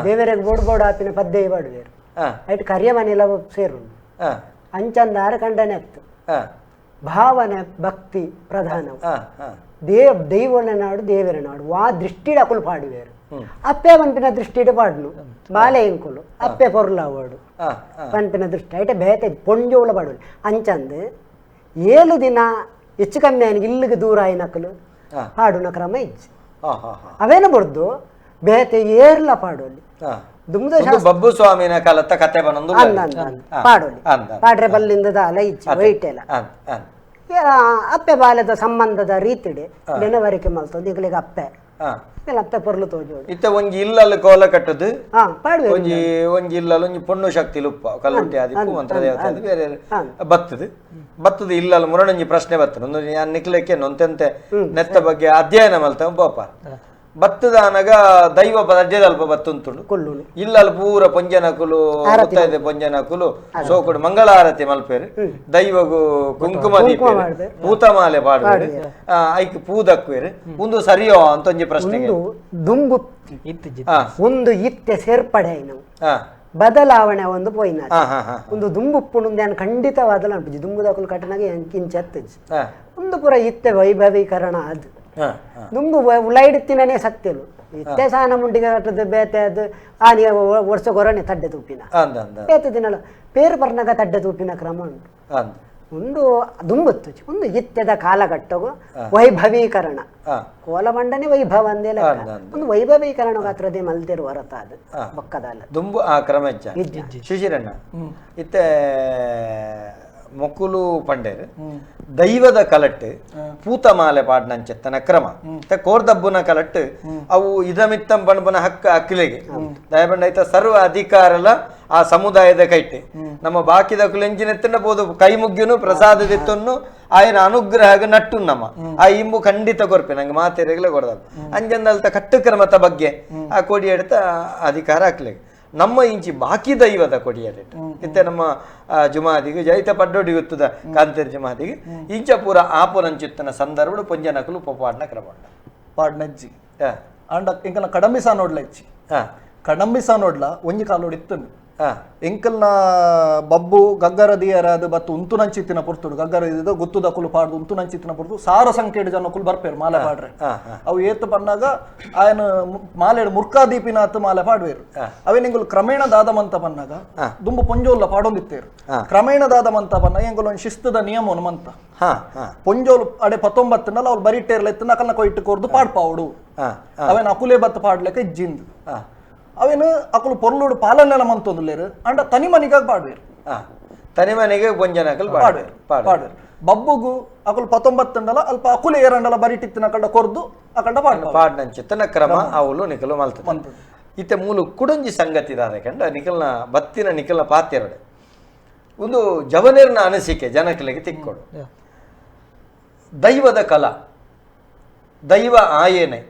ದೇವರಿಗೆ ಬೋಡ್ ಬೋಡ್ ಆಪಿನ ಪದ್ಯ ಬಾಡುವೇರು ಐಟ್ ಕರಿಯ ಮನೆಲ್ಲ ಸೇರು ಅಂಚಂದ ಆರ ಕಂಡನೆ ಆಗ್ತು ಭಾವನೆ ಭಕ್ತಿ ಪ್ರಧಾನ ದೈವನ ನಾಡು ದೇವರ ನಾಡು ವಾ ದೃಷ್ಟಿಡ ಅಕುಲು ಪಾಡುವೇರು ಅಪ್ಪೆ ಪನ್ಪಿನ ದೃಷ್ಟಿಡು ಪಾಡ್ನು ಬಾಲೆ ಎಂಕುಲು ಅಪ್ಪೆ ಪೊರ್ಲಾವಡು ಪನ್ಪಿನ ದೃಷ್ಟಿ ಐಟೆ ಬೇತೆ ಪೊಂಜೋಳ ಪಾಡುವಳು ಅಂಚಂದು 7 ದಿನ ಹೆಚ್ಚು ಕಮ್ಮಿ ಆಯ್ನ ಇಲ್ಲಿಗೆ ದೂರ ಆಯ್ನಕಲು ಪಾಡುನ ಕ್ರಮ ಇಜ್ಜಿ ಅವೇನು ಬಡ್ದು ಬೇತೆ ಏರ್ಲ ಪಾಡೋಲಿ ಬಬ್ಬು ಸ್ವಾಮಿನ ಕಾಲತ್ತ ಕತೆ ಬಂದು ಪಾಡೋಲಿ ಪಾಡ್ರೆ ಬಲ್ಲಿಂದ ದಾಲ ಇಜ್ಜಿ ವೈಟೆಲ ಅಪ್ಪೆ ಬಾಲ್ಯದ ಸಂಬಂಧದ ರೀತಿಡೆ ನೆನವರಿಕೆ ಮಲ್ತೊಂದು ಈಗಲಿಗೆ ಅಪ್ಪೆ ಅಪ್ಪೆ ಪೊರ್ಲು ತೋಜೋಡು ಇತ್ತ ಒಂಜಿ ಇಲ್ಲಲ್ಲಿ ಕೋಲ ಕಟ್ಟದು ಒಂಜಿ ಒಂಜಿ ಇಲ್ಲಲ್ಲಿ ಒಂಜಿ ಪೊಣ್ಣು ಶಕ್ತಿ ಲುಪ್ಪ ಕಲ್ಲುಟ್ಟಿ ಆದಿಪ್ಪು ಮಂತ್ರದೇವತೆ ಅದು ಬೇರೆ ಬತ್ತದು ಬತ್ತದು ಇಲ್ಲಲ್ಲಿ ಮುರಣೊಂಜಿ ಪ್ರಶ್ನೆ ಬರ್ತದೆ ಒಂದು ಯಾನ್ ನಿಕ್ಲಕ್ಕೆ ನೊಂತೆಂತೆ ನೆತ್ತ ಬಗ್ಗೆ ಅಧ್ಯಯನ ಮಲ್ತ ಬೋಪ ಬತ್ತದ ಅನಗ ದೈವ ಅಲ್ಪ ಬತ್ತುಂತುಂಡು ಇಲ್ಲಲ್ಲಿ ಪೂರ ಪೊಂಜನಕುಲು ಮುತ್ತೈದೆ ಪೊಂಜನಕುಲು ಸೋಕುಡು ಮಂಗಳಾರತಿ ಮಲ್ಪೇರು ದೈವಗು ಕುಂಕುಮ ದೀಪೇರು ಪೂತಮಾಲೆ ಪಾಡುವೇರು ಐಕ್ ಪೂದಕ್ವೇರು ಒಂದು ಸರಿಯೋ ಅಂತ ಒಂಜಿ ಪ್ರಶ್ನೆ ದುಂಬು ಒಂದು ಇತ್ತೆ ಸೇರ್ಪಡೆ ಬದಲಾವಣೆ ಒಂದು ಪೋಯಿನ ಒಂದು ದುಂಬುಪ್ಪುಂಡು ಖಂಡಿತವಾದ ದುಂಬುದಕುಲು ಕಟ್ಟನಾಗ ಕಿಂಚತ್ತಜ್ ಒಂದು ಪೂರ ಇತ್ತೆ ವೈಭವೀಕರಣ ಅದು ದುಂಬು ಉಲೈಡ್ತಿನೇ ಸತ್ಯಲು ಇತ್ತೆ ಸಾನ ಮುಂಡಿಗೆ ಕಟ್ಟದ ಬೇತೆ ಅದು ಆನಿ ವರ್ಷ ಕೊರನೆ ತಡ್ಡೆ ತೂಪಿನ ಬೇತೆ ದಿನಲ ಪೇರು ಬರ್ನಾಗ ತಡ್ಡೆ ತೂಪಿನ ಕ್ರಮ ಉಂಟು ಒಂದು ದುಂಬುತ್ತು ಒಂದು ಇತ್ಯದ ಕಾಲಘಟ್ಟಗೂ ವೈಭವೀಕರಣ ಕೋಲಮಂಡನೆ ವೈಭವ ಅಂದೇ ಒಂದು ವೈಭವೀಕರಣ ಗಾತ್ರದೇ ಮಲ್ತಿರು ಹೊರತ ಅದು ಬೊಕ್ಕದಲ್ಲ ದುಂಬು ಆ ಕ್ರಮ ಶಿಶಿರಣ್ಣ ಇತ್ತೆ ಮೊಕುಲು ಪಂಡೇರು ದೈವದ ಕಲಟ್ಟು ಪೂತಮಾಲೆ ಪಾಡ್ನಂಚೆತ್ತನ ಕ್ರಮ ಕೋರ್ದಬ್ಬುನ ಕಲಟ್ಟು ಅವು ಇದಮಿತ್ತಂ ಪಣಪನ ಹಕ್ಕ ಅಕ್ಕಿಲೆಗೆ ದಯಬಂಡ ಐತ ಸರ್ವ ಅಧಿಕಾರಲ ಆ ಸಮುದಾಯದ ಕೈಟೆ ನಮ್ಮ ಬಾಕಿದ ಕುಲೆಂಜಿನೆತ್ತನ ಬೋದು ಕೈ ಮುಗ್ಗಿನು ಪ್ರಸಾದದಿತ್ತನ್ನು ಆಯನ ಅನುಗ್ರಹ ನಟ್ಟು ನಮ್ಮ ಆ ಇಂಬು ಖಂಡಿತ ಕೊರ್ಪೆ ನಂಗೆ ಮಾತೆರೆಗ್ಲೆ ಕೊಡ್ದ ಅಂಜಂದಲ್ತ ಕಟ್ಟು ಕ್ರಮದ ಬಗ್ಗೆ ಆ ಕೋಡಿ ಎಡ್ತ ಅಧಿಕಾರ ಹಾಕ್ಲೆಗೆ ನಮ್ಮ ಇಂಚಿ ಬಾಕಿ ದೈವದ ಕೊಡಿಯರೇಟ್ ಇತ್ತೆ ನಮ್ಮ ಜುಮಾದಿಗೆ ಜೈತ ಪಡ್ಡೋಡಿ ಗೊತ್ತದ ಕಾಂತೇರಿ ಜುಮಾದಿಗೆ ಇಂಚ ಪೂರ ಆಪುರಂಚಿತ್ತನ ಸಂದರ್ಭಡು ಪೊಂಜನಕುಲು ಪೊಪಾಡ್ನ ಕ್ರಮ ಪಾಡ್ನಜ್ಜಿ ಅಂಡ ಎಂಕಲ್ನ ಕಡಂಬಿಸಾ ನೋಡ್ಲಜ್ಜಿ ಕಡಂಬಿಸಾ ನೋಡ್ಲ ಒಂಜಿ ಕಾಲೋಡು ಇತ್ತನು ಎಂಕಲ್ನ ಬಬ್ಬು ಗಗ್ಗರ ದಿಯರಾದ ಬತ್ತು ಉಂತು ನಂಚಿತ್ತಿನ ಪೊರ್ತುಡು ಗಗ್ಗರ ಇದ್ದ ಗುತ್ತುದಕುಲು ಪಾಡ್ದು ಉಂತು ನಂಚಿತ್ತಿನ ಪೊರ್ತು ಸಾರ ಸಂಖ್ಯೆಡು ಜನಕುಲು ಬರ್ಪೇರು ಮಾಲೆ ಪಾಡ್ರೆ ಅವು ಏತು ಪನ್ನಾಗ ಆಯನ ಮಾಲೆಡು ಮುರ್ಕಾದೀಪಿನಾತ್ ಮಾಲೆ ಪಾಡ್ವೇರು ಅವೇನು ಎಂಕುಲು ಕ್ರಮೇಣ ದಾದಮಂತ ಪನ್ನಾಗ ದುಂಬು ಪೊಂಜೋಲ್ಲ ಪಾಡೊಂದಿತ್ತೇರು ಕ್ರಮೇಣ ದಾದಮಂತ ಪನ್ನಾಗ ಎಂಕುಲು ಒಂದು ಶಿಸ್ತದ ನಿಯಮನು ಮಂತ ಪೊಂಜೋಲು ಅಡೆ 19 ಅವ್ರು ಬರಿಟೇರ್ಲ ಎತ್ತು ನಕಲ್ನ ಕೊಯ್ಟು ಕೋರ್ದು ಪಾಡ್ಪಾವುಡು ಅವೇನು ಅಕುಲೇ ಬತ್ತು ಪಾಡ್ಲೆಕ್ಕ ಇಜ್ಜಿಂದು ಅವೇನು ಅಕುಲು ಪೊರ್ಲುಡು ಪಾಲನೆಲ ಮಂತೊಂದುಲ್ಲೇರು ಅಂಡ ತನಿ ಮನಿಗಾಗ ಪಾಡ್ವೇರು ತನಿ ಮನೆಗೆ ಪೊಂಜನಕಲ್ ಪಾಡ್ವೇರು ಪಾಡ್ವೇರು ಬಬ್ಬುಗು ಅಕುಲು 19 ಅಲ್ಪ ಅಕುಲು ಏರಂಡಲ ಬರಿಟಿತ್ತಿನ ಅಕಂಡ ಕೊರ್ದು ಅಕಂಡ ಪಾಡ್ ಪಾಡ್ನಂಚಿತ್ತನ ಕ್ರಮ ಅವಳು ನಿಕಲು ಮಲ್ತ ಇತ್ತೆ ಮೂಲು ಕುಡೊಂಜಿ ಸಂಗತಿ ದಾದ ಕಂಡ ನಿಕಲ್ನ ಬತ್ತಿನ ನಿಕಲ್ನ ಪಾತ್ಯರಡೆ ಒಂದು ಜವನೇರ್ನ ಅನಿಸಿಕೆ ಜನಕಲಿಗೆ ತಿಕ್ಕೊಡು ದೈವದ ಕಲಾ ದೈವ ಆಯೇನೆ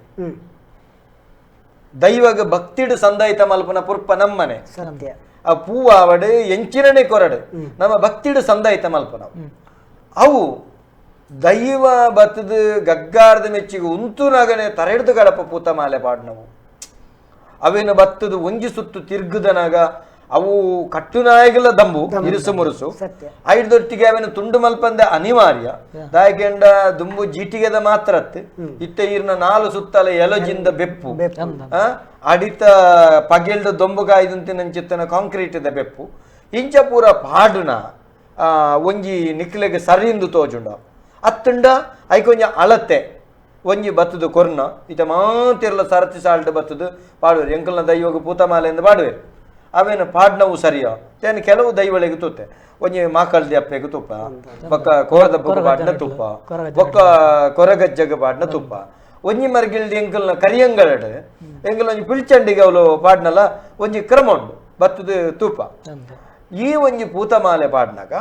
ದೈವಗ ಭಕ್ತಿಡು ಸಂದಾಯಿತ ಮಲ್ಪನ ಪುರ್ಪ ನಮ್ಮನೆ ಆ ಪೂವಾವಡು ಎಂಚಿನನೆ ಕೊರಡು ನಮ್ಮ ಭಕ್ತಿಡು ಸಂದಾಯಿತ ಮಲ್ಪನ ಅವು ದೈವ ಬತ್ತದ ಗಗ್ಗಾರದ ಮೆಚ್ಚಿಗೆ ಉಂತುನಗನೆ ತರೆಡ್ದು ಗಡಪ ಪೂತ ಮಾಲೆ ಪಾಡ್ನವು ಅವೇನು ಬತ್ತದು ಒಂಜಿ ಸುತ್ತು ತಿರ್ಗುದನಾಗ ಅವು ಕಟ್ಟುನಾಯಗಲ ದಂಬು ಇರುಸು ಮುರುಸು ಐದೊಟ್ಟಿಗೆ ಅವೇನು ತುಂಡು ಮಲ್ಪಂದೆ ಅನಿವಾರ್ಯ. ದಾಯಕೆಂಡ ದುಂಬು ಜೀಟಿಗೆದ ಮಾತ್ರ ಇತ್ತೆ ಈರ್ನ ನಾಲು ಸುತ್ತಲ ಎಲಜಿಂದ ಬೆಪ್ಪು, ಅಡಿತ ಪಗೆಲ್ದ ದೊಂಬು ಕಾಯ್ದಂತಿನಂಚಿತ್ತನ ಕಾಂಕ್ರೀಟ್ the ಬೆಪ್ಪು ಇಂಚ ಪೂರ ಪಾಡುನ ಒಂಜಿ ನಿಕ್ಲೆಗ್ ಸರಿಂದು ತೋಜುಂಡ ಅತ್ತುಂಡ ಐಕೊಂಜ ಅಳತೆ ಒಂಜಿ ಬತ್ತದು ಕೊರ್ನ ಇತ ಮಾತಿರ್ಲ ಸರತಿ ಸಾಲ್ಟ್ ಬತ್ತದು ಪಾಡುವೆರು. ಎಂಕಲ್ನ ದೈವಗ ಪೂತಮಾಲೆ ಎಂದು ಪಾಡುವೆರು. ಅವೇನು ಪಾಡ್ನವು ಸರಿಯೋ ತೇನು ಕೆಲವು ದೈವಳಿಗೆ ತೂತೆ ಒಂಜಿ ಮಾಕಳ್ದಿ ಅಪ್ಪೆಗೆ ತುಪ್ಪ, ಬೊಕ್ಕ ಕೋರದಪ್ಪಗೆ ಪಾಡ್ನ ತುಪ್ಪ, ಬೊಕ್ಕ ಕೊರಗಜ್ಜಗ ಪಾಡ್ನ ತುಪ್ಪ, ಒಂಜಿ ಮರ್ಗಿಲ್ದಿ ಎಂಕಲ್ನ ಕರಿಯಂಗಳಡು ಎಂಕಲ್ ಒಂಜಿ ಪಿಲ್ಚಂಡಿಗೆ ಅವಳು ಪಾಡ್ನಲ್ಲ ಒಂಜಿ ಕ್ರಮ ಉಂಡು ಬತ್ತದು ತೂಪ. ಈ ಒಂಜಿ ಪೂತಮಾಲೆ ಪಾಡ್ನಾಗ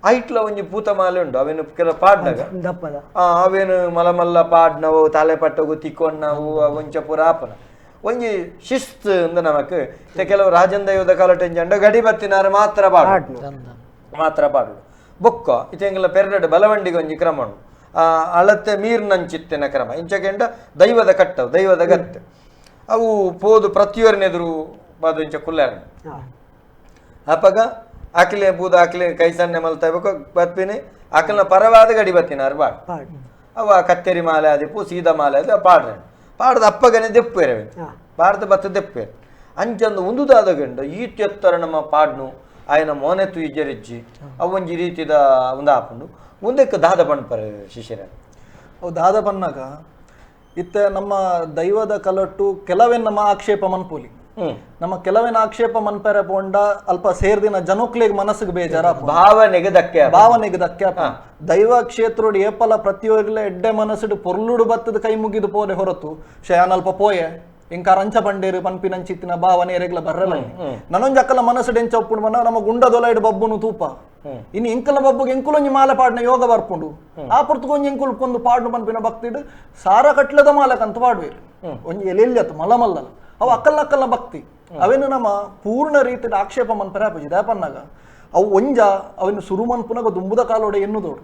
ಐಟ್ಲ ಒಂಜಿ ಪೂತಮಾಲೆ ಉಂಡು ಅವೇನು ಕೆಲ ಪಾಡ್ನಾಗ ಅವೇನು ಮಲಮಲ್ಲ ಪಾಡ್ನವು ತಲೆ ಪಟ್ಟಗು ತಿಕ್ಕೊಂಡವು ಒಂಚ ಪೂರ ಆಪನ ಒಂಜಿ ಶಿಸ್ತು ಅಂದ ನಮಕ್. ಕೆಲವು ರಾಜಂದೈವದ ಕಾಲಟೆಂಜಂಡ ಗಡಿ ಬತ್ತಿನಾರ ಮಾತ್ರ ಪಾಡು ಮಾತ್ರ ಪಾಡು ಬೊಕ್ಕ ಇತ್ತೆ ಪೆರಡು ಬಲವಂಡಿಗೆ ಒಂಜಿ ಕ್ರಮ ಉಂಡು. ಅಳತೆ ಮೀರ್ನಂಚಿತ್ತಿನ ಕ್ರಮ ಇಂಚಕೆಂಡ ದೈವದ ಕಟ್ಟವು ದೈವದ ಗತ್ತೆ ಅವು ಪೋದು ಪ್ರತಿಯೊರನೆದುರು ಬಾದು ಇಂಚ ಕುಲ್ಲಾರ ಅಪಗ ಆಕಲೆ ಬೂದ ಆಕಲೆ ಕೈ ಸಣ್ಣ ಮಲ್ತಬೇಕು ಬತ್ಪಿನಿ ಆಕಲ್ನ ಪರವಾದ ಗಡಿ ಬತ್ತಿನಾರು ಬಾಡು ಅವ ಕತ್ತೆರಿ ಮಾಲೆ ಆದಿಪ್ಪು ಸೀದಾ ಮಾಲೆ ಆದಿ ಪಾಡ್ರೆ ಪಾಡದ ಅಪ್ಪಗನೆ ದೆಪ್ಪೇರೆ ಪಾಡದ ಬತ್ತ ದೆಪ್ಪೇರು ಅಂಚಂದು ಉಂದುದಾದ ಗಂಡ ಈ ತೆತ್ತರ ನಮ್ಮ ಪಾಡ್ನು ಆಯನ ಮೋನೆ ತುಯ್ಜರಿಜ್ಜಿ ಅವೊಂಜಿ ರೀತಿದ ಒಂದು ಆಪುಂಡು ಮುಂದಕ್ಕೆ ದಾದ ಪಣ್ಪರೆ ಶಿಷ್ಯರ. ಅವು ದಾದ ಪನ್ನಾಗ ಇತ್ತೆ ನಮ್ಮ ದೈವದ ಕಲಟ್ಟು ಕೆಲವೇ ನಮ್ಮ ಆಕ್ಷೇಪ ಮನ್ಪೋಲಿ ನಮ್ಮ ಕೆಲವೇನ ಆಕ್ಷೇಪ ಮನ್ಪೆರೆ ಪೋಂಡ ಅಲ್ಪ ಸೇರ್ದಿನ ಜನೋಕ್ಲೆಗ್ ಮನಸ್ಸಿಗೆ ಬೇಜಾರ ಭಾವನೆಗೆ ಧಕ್ಕೆ ಭಾವನೆಗೆ ಧಕ್ಕೆ. ದೈವ ಕ್ಷೇತ್ರೋಡು ಏಪಲ ಪ್ರತಿಯೊರ್ಲ ಎಡ್ಡೆ ಮನಸ್ಸುಡು ಪೊರ್ಲುಡು ಬತ್ತದ ಕೈ ಮುಗಿದು ಪೋಲೆ ಹೊರತು ಶಯಾನ್ ಅಲ್ಪ ಪೋಯೆ ಇಂಕ ರಂಚ ಬಂಡೇರು ಪನ್ಪಿನಂಚಿತ್ತಿನ ಭಾವನೆ ಎರೆಗ್ಲ ಬರ್ರಲ್ಲ. ನನೊಂಜಿ ಅಕ್ಕಲ ಮನಸ್ಸುಡು ಎಂಚ ಒಪ್ಪುಂಡು ಮನ ನಮ್ಮ ಗುಂಡದೊಲ ಇಡು ಬಬ್ಬುನು ತೂಪ ಇನ್ನು ಎಂಕಲ ಬಬ್ಬುಗೆ ಎಂಕುಲೊಂಜಿ ಮಾಲೆ ಪಾಡ್ನ ಯೋಗ ಬರ್ಪುಂಡು ಆ ಪೊರ್ತುಗೊಂಜಿ ಎಂಕುಲು ಕೊಂದು ಪಾಡ್ನು ಪನ್ಪಿನ ಭಕ್ತಿಡು ಸಾರ ಕಟ್ಲದ ಮಾಲಕಂತ ಪಾಡ್ವೇರು ಒಂಜಿ ಎಲೆಲ್ಲತ್ತು ಮಲ ಮಲ್ಲಲ್ಲ ಅವು ಅಕ್ಕಲ್ಲ ಅಕ್ಕಲ್ಲ ಭಕ್ತಿ ಅವೇನು ನಮ್ಮ ಪೂರ್ಣ ರೀತಿಯ ಆಕ್ಷೇಪ ಮನ್ಪರೆ ಆಪುಜಿ ದಾಪನ್ನಾಗ ಅವು ಒಂಜ ಅವೇನು ಸುರು ಮನ್ಪುನಾಗ ದುಂಬುದ ಕಾಲೋಡೆ ಎನ್ನುದೋಡು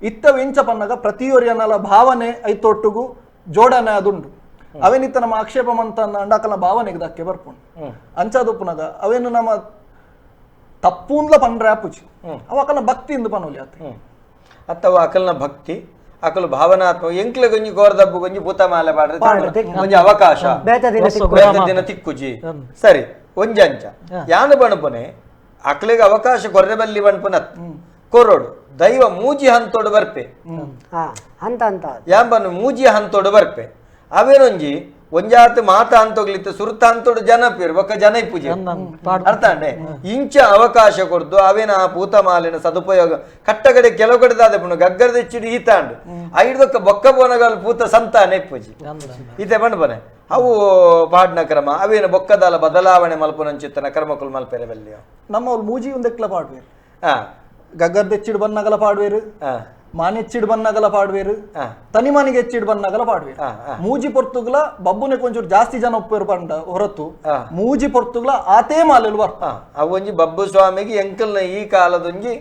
ಇತ್ತವ ಎಂಚ ಪನ್ನಾಗ ಪ್ರತಿಯೊರಿಯನಲ ಭಾವನೆ ಐತೊಟ್ಟುಗು ಜೋಡಣೆ ಅದುಂಡು ಅವೇನಿತ್ತ ನಮ್ಮ ಆಕ್ಷೇಪ ಮಂತ ಅಂಡಾಕಲ್ನ ಭಾವನೆಗೆ ಧಕ್ಕೆ ಬರ್ಪುಂಡು ಅಂಚಾದುಪ್ಪುನಾಗ ಅವೇನು ನಮ್ಮ ತಪ್ಪುಂದ್ಲ ಪನ್ರೆ ಆಪುಜಿ ಅವು ಅಕಲ್ನ ಭಕ್ತಿ ಇಂದು ಪನೋಲಿ ಆತ ಅಥವಾ ಅಕಲ್ನ ಭಕ್ತಿ ಅಕಲು ಭಾವನಾತ್ಮಕ ಎಂಕ್ಲೆ ಗೊಂಜಿ ಗೋರ್ದಬ್ಬು ಗೊಂಜಿ ಪೂತ ಮಾಲೆ ಪಾಡ್ರೆ ಒಂಜಿ ಅವಕಾಶ ದಿನ ತಿಕ್ಕುಜಿ ಸರಿ ಒಂಜಿ ಅಂಚ ಯಾನು ಬಣಪುನೆ ಅಕ್ಲೆಗೆ ಅವಕಾಶ ಕೊರ್ರೆ ಬಲ್ಲಿ ಬಣಪುನ ಕೊರೋಡು ದೈವ ಮೂಜಿ ಹಂತೋಡು ಬರ್ಪೆ ಯಾಂಬನು ಮೂಜಿ ಹಂತೋಡು ಬರ್ಪೆ ಅವೇನೊಂಜಿ ಒಂಜಾತ ಮಾತ ಅಂತೋಗ್ಲಿತ್ತು ಸುರುತ ಅಂತೋಡು ಜನ ಪೇರು ಬೊಕ್ಕ ಜನ ಪೂಜೆ ಅರ್ಥ ಅಂಡೆ ಇಂಚ ಅವಕಾಶ ಕೊಡ್ದು ಅವೇನ ಆ ಪೂತ ಮಾಲಿನ ಸದುಪಯೋಗ ಕಟ್ಟಗಡೆ ಕೆಲವು ಕಡೆ ದಾದ ಪುಣ ಗಗ್ಗರದ ಹೆಚ್ಚಿಡಿ ಈತಾಂಡು ಐಡ್ದೊಕ್ಕ ಬೊಕ್ಕ ಬೋನಗಲ್ ಪೂತ ಸಂತಾನೆ ಪೂಜೆ ಈತೆ ಬಂಡ್ ಬನೆ ಅವು ಪಾಡ್ನ ಕ್ರಮ ಅವೇನು ಬೊಕ್ಕದಾಲ ಬದಲಾವಣೆ ಮಲ್ಪುನಂಚಿತ್ತನ ಕ್ರಮಕುಲ್ ಮಲ್ಪೆರೆ ಬಲ್ಲಿಯ ನಮ್ಮ ಅವ್ರು ಮೂಜಿ ಒಂದೆಕ್ಲ ಪಾಡ್ವೇರು ಗಗ್ಗರದ ಹೆಚ್ಚಿಡು ಬನ್ನಗಲ ಪಾಡ್ವೇರು ಮಾನೆಚ್ಚಿಡ್ ಬನ್ನಗಲ ಪಾಡ್ವೇರು ತನಿಮಾನಿಗೆ ಹೆಚ್ಚಿಡ್ ಬನ್ನಗಲ ಪಾಡ್ವೇರು ಮೂಜಿ ಪೊರ್ತುಗ್ಲ ಬಬ್ಬುನೆ ಕೊಂಚೂರು ಜಾಸ್ತಿ ಜನ ಒಪ್ಪೇರು ಪಂಡ ಹೊರತು ಮೂಜಿ ಪೊರ್ತುಗ್ಲ ಆತೇ ಮಾಲೆಲು ಬರ್ಪ ಅವೊಂಜಿ ಬಬ್ಬು ಸ್ವಾಮಿಗೆ ಎಂಕಲ್ನ ಈ ಕಾಲದೊಂಜಿ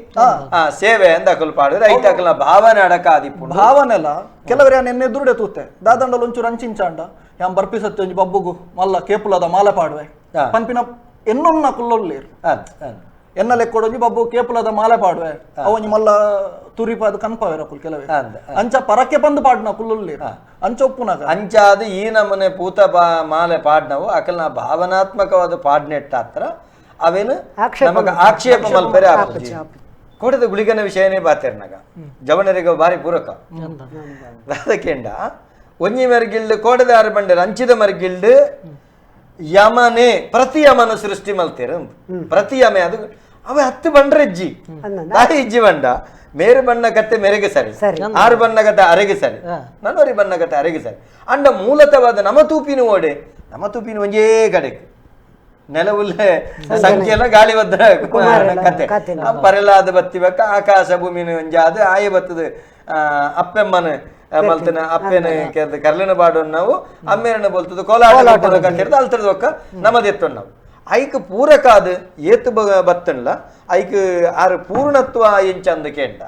ಸೇವೆ ಅಂದ ಅಕಲ್ ಪಾಡ್ವೇರು ಐತ ಅಕಲ್ನ ಭಾವನೆ ಅಡಕ ಆದಿಪ್ಪು ಭಾವನೆಲ್ಲ ಕೆಲವರು ನೆನ್ನೆ ದುರುಡೆ ತೂತೆ ದಾದಂಡಲ ಒಂಚೂರು ಅಂಚಿಂಚಾಂಡ ಯಾಂ ಬರ್ಪಿಸತ್ತೆ ಒಂಜಿ ಬಬ್ಬುಗು ಮಲ್ಲ ಕೇಪುಲದ ಮಾಲೆ ಪಾಡ್ವೆ ಪನ್ಪಿನ ಎನ್ನೊನ್ನ ಕುಲ್ಲೊಲ್ಲೇರು ಎನ್ನ ಲೆಕ್ಕೊಡೊಂಜಿ ಬಬ್ಬು ಕೇಪುಲದ ಮಾಲೆ ಪಾಡುವೆ ಅವೊಂಜಿ ಮಲ್ಲ ತುರಿಪಾದ ಕನ್ಪವೇರ ಕುಲ್ ಕೆಲವೇ ಅಂಚ ಪರಕ್ಕೆ ಬಂದು ಪಾಡ್ನ ಕುಲ್ಲುಲ್ಲಿ ಅಂಚ ಒಪ್ಪುನಾಗ ಅಂಚಾದ ಈ ನಮನೆ ಪೂತ ಮಾಲೆ ಪಾಡ್ನವು ಅಕಲ್ನ ಭಾವನಾತ್ಮಕವಾದ ಪಾಡ್ನೆಟ್ಟಾತ್ರ ಅವೇನು ನಮಗ ಆಕ್ಷೇಪ ಮಲ್ಪೆರೆ ಆಪುಜಿ. ಕೊಡದ ಗುಳಿಗನ ವಿಷಯನೇ ಬಾತೇರ್ನಾಗ ಜವನರಿಗೆ ಭಾರಿ ಪೂರಕ ರಾಧಕೇಂಡ ಒಂಜಿ ಮರ್ಗಿಲ್ಡ್ ಕೋಡದ ಆರು ಬಂಡೆರ್ ಅಂಚಿದ ಮರ್ಗಿಲ್ಡ್ ಯಮನೆ ಪ್ರತಿ ಯಮನ ಸೃಷ್ಟಿ ಮಲ್ತೇರು ಪ್ರತಿ ಯಮೆ ಅದು ಅವ ಹತ್ತು ಬಂಡ್ರೆ ಇಜ್ಜಿ ತಾಯಿ ಇಜ್ಜಿ ಬಂಡ ಮೇರು ಬಣ್ಣ ಕತ್ತೆ ಮೇರೆಗೆ ಸರಿ ಆರು ಬಣ್ಣ ಕತೆ ಅರೆಗೆ ಸರಿ ನನ್ನೋರಿ ಬಣ್ಣ ಕತೆ ಅರೆಗೆ ಸರಿ ಅಂಡ ಮೂಲತವಾದ ನಮ ತೂಪಿನ ಓಡೆ ನಮ ತೂಪಿನ ಒಂಜೇ ಕಡೆಗೆ ನೆಲವುಲ್ಲೇ ಸಂಖ್ಯೆಲ್ಲ ಗಾಳಿ ಬದ್ದ ಕತೆ ಪರೆಲಾದ ಬತ್ತಿಬೇಕ ಆಕಾಶ ಭೂಮಿನ ಒಂಜಾದ ಆಯ ಬತ್ತದ ಅಪ್ಪೆಮ್ಮನ ಮಲ್ತನ ಅಪ್ಪೆನ ಕರ್ಲಿನ ಬಾಡೋನ್ ನಾವು ಅಮ್ಮೇರನ ಬೋಲ್ತದ ಕೋಲಾಟ ಕಟ್ಟಿರ್ದು ಅಲ್ತರದ ಒಕ್ಕ ನಮದೆತ್ತೊಂಡು ನಾವು ಐಕ್ ಪೂರಕಾದ ಏತು ಬತ್ತನ್ಲ ಐಕ್ ಆರು ಪೂರ್ಣತ್ವ ಎಂಚಂದ ಕೇಂಡ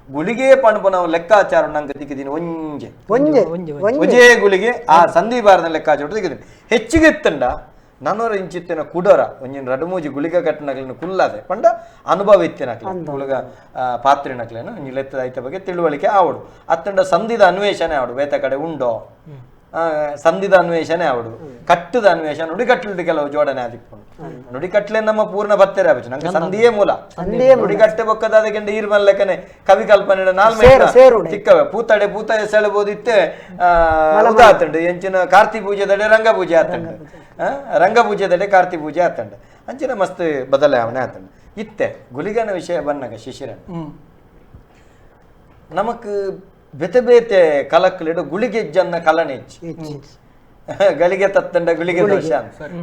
ಗುಳಿಗೆ ಪಣಪು ನಾವು ಲೆಕ್ಕಾಚಾರ ನಂಗೆ ತಿಕ್ಕಿದ್ದೀನಿ ಒಂಜೆ ಒಂಜೆ ಒಂಜೇ ಗುಳಿಗೆ ಆ ಸಂಧಿ ಬಾರದ ಲೆಕ್ಕಾಚಾರ ತಿಕ್ಕಿದ್ದೀನಿ ಹೆಚ್ಚಿಗೆ ಇತ್ತಂಡ ನನೊರ ಇಂಚಿತ್ತಿನ ಕುಡೊರ ಒಂಜಿನ ರಡ್ಡ್ ಮೂಜಿ ಗುಳಿಗ ಕಟ್ಟನಕ್ಲೆನ ಕುಲ್ಲಾದೆ ಪಂಡ ಅನುಭವ ಇತ್ತಿನಕ್ಲೆ ಗುಳಿಗ ಪಾತ್ರಿನಕ್ಲೆನ ಒಂಜಿ ಲೆತ್ತದ ಐತ ಬಗ್ಗೆ ತಿಳುವಳಿಕೆ ಆವಡು ಅತ್ತಂಡ ಸಂಧಿದ ಅನ್ವೇಷಣೆ ಆವಡು ಬೇತ ಕಡೆ ಉಂಡೋ ಸಂಧಿದ ಅನ್ವೇಷಣೆ ಆವಡು ಕಟ್ಟದ ಅನ್ವೇಷಣೆ ನುಡಿಕಟ್ಟಲು ಕೆಲವು ಜೋಡಣೆ ಆದಿಪ್ಪುಂಡು ನುಡಿಕಟ್ಲೆ ನಮ್ಮ ಪೂರ್ಣ ಬತ್ತೆರೆ ಆಪುಜಿ ನಂಗೆ ಸಂಧಿಯೇ ಮೂಲ ನುಡಿಕಟ್ಟೆ ಬೊಕ್ಕದ ಅದಕ್ಕೆ ಈರ್ ಮಲ್ಲಕನೆ ಕವಿ ಕಲ್ಪನೆ ನಾಲ್ಮೆ ಚಿಕ್ಕವೆ ಪೂತಡೆ ಪೂತ ಎಸೆಳಬೋದಿತ್ತೆ ಉದಾತಂಡು ಎಂಚಿನ ಕಾರ್ತಿ ಪೂಜೆದಡೆ ರಂಗಪೂಜೆ ಆತಂಡು ರಂಗಪೂಜೆದಡೆ ಕಾರ್ತಿ ಪೂಜೆ ಆತಂಡು ಅಂಚಿನ ಮಸ್ತ್ ಬದಲಾವಣೆ ಆತಂಡು ಇತ್ತೆ ಗುಲಿಗನ ವಿಷಯ ಬನ್ನಗ ಶಿಶಿರ ನಮಕ್ ಬೇತೆ ಬೇತೆ ಕಲಕ್ಲಿಡು ಗುಳಿಗೆಜ್ಜನ್ನ ಕಲನೆಚ್ಚಿ ಗಳಿಗೆ ತತ್ತಂಡ ಗುಳಿಗೆ ದೋಷ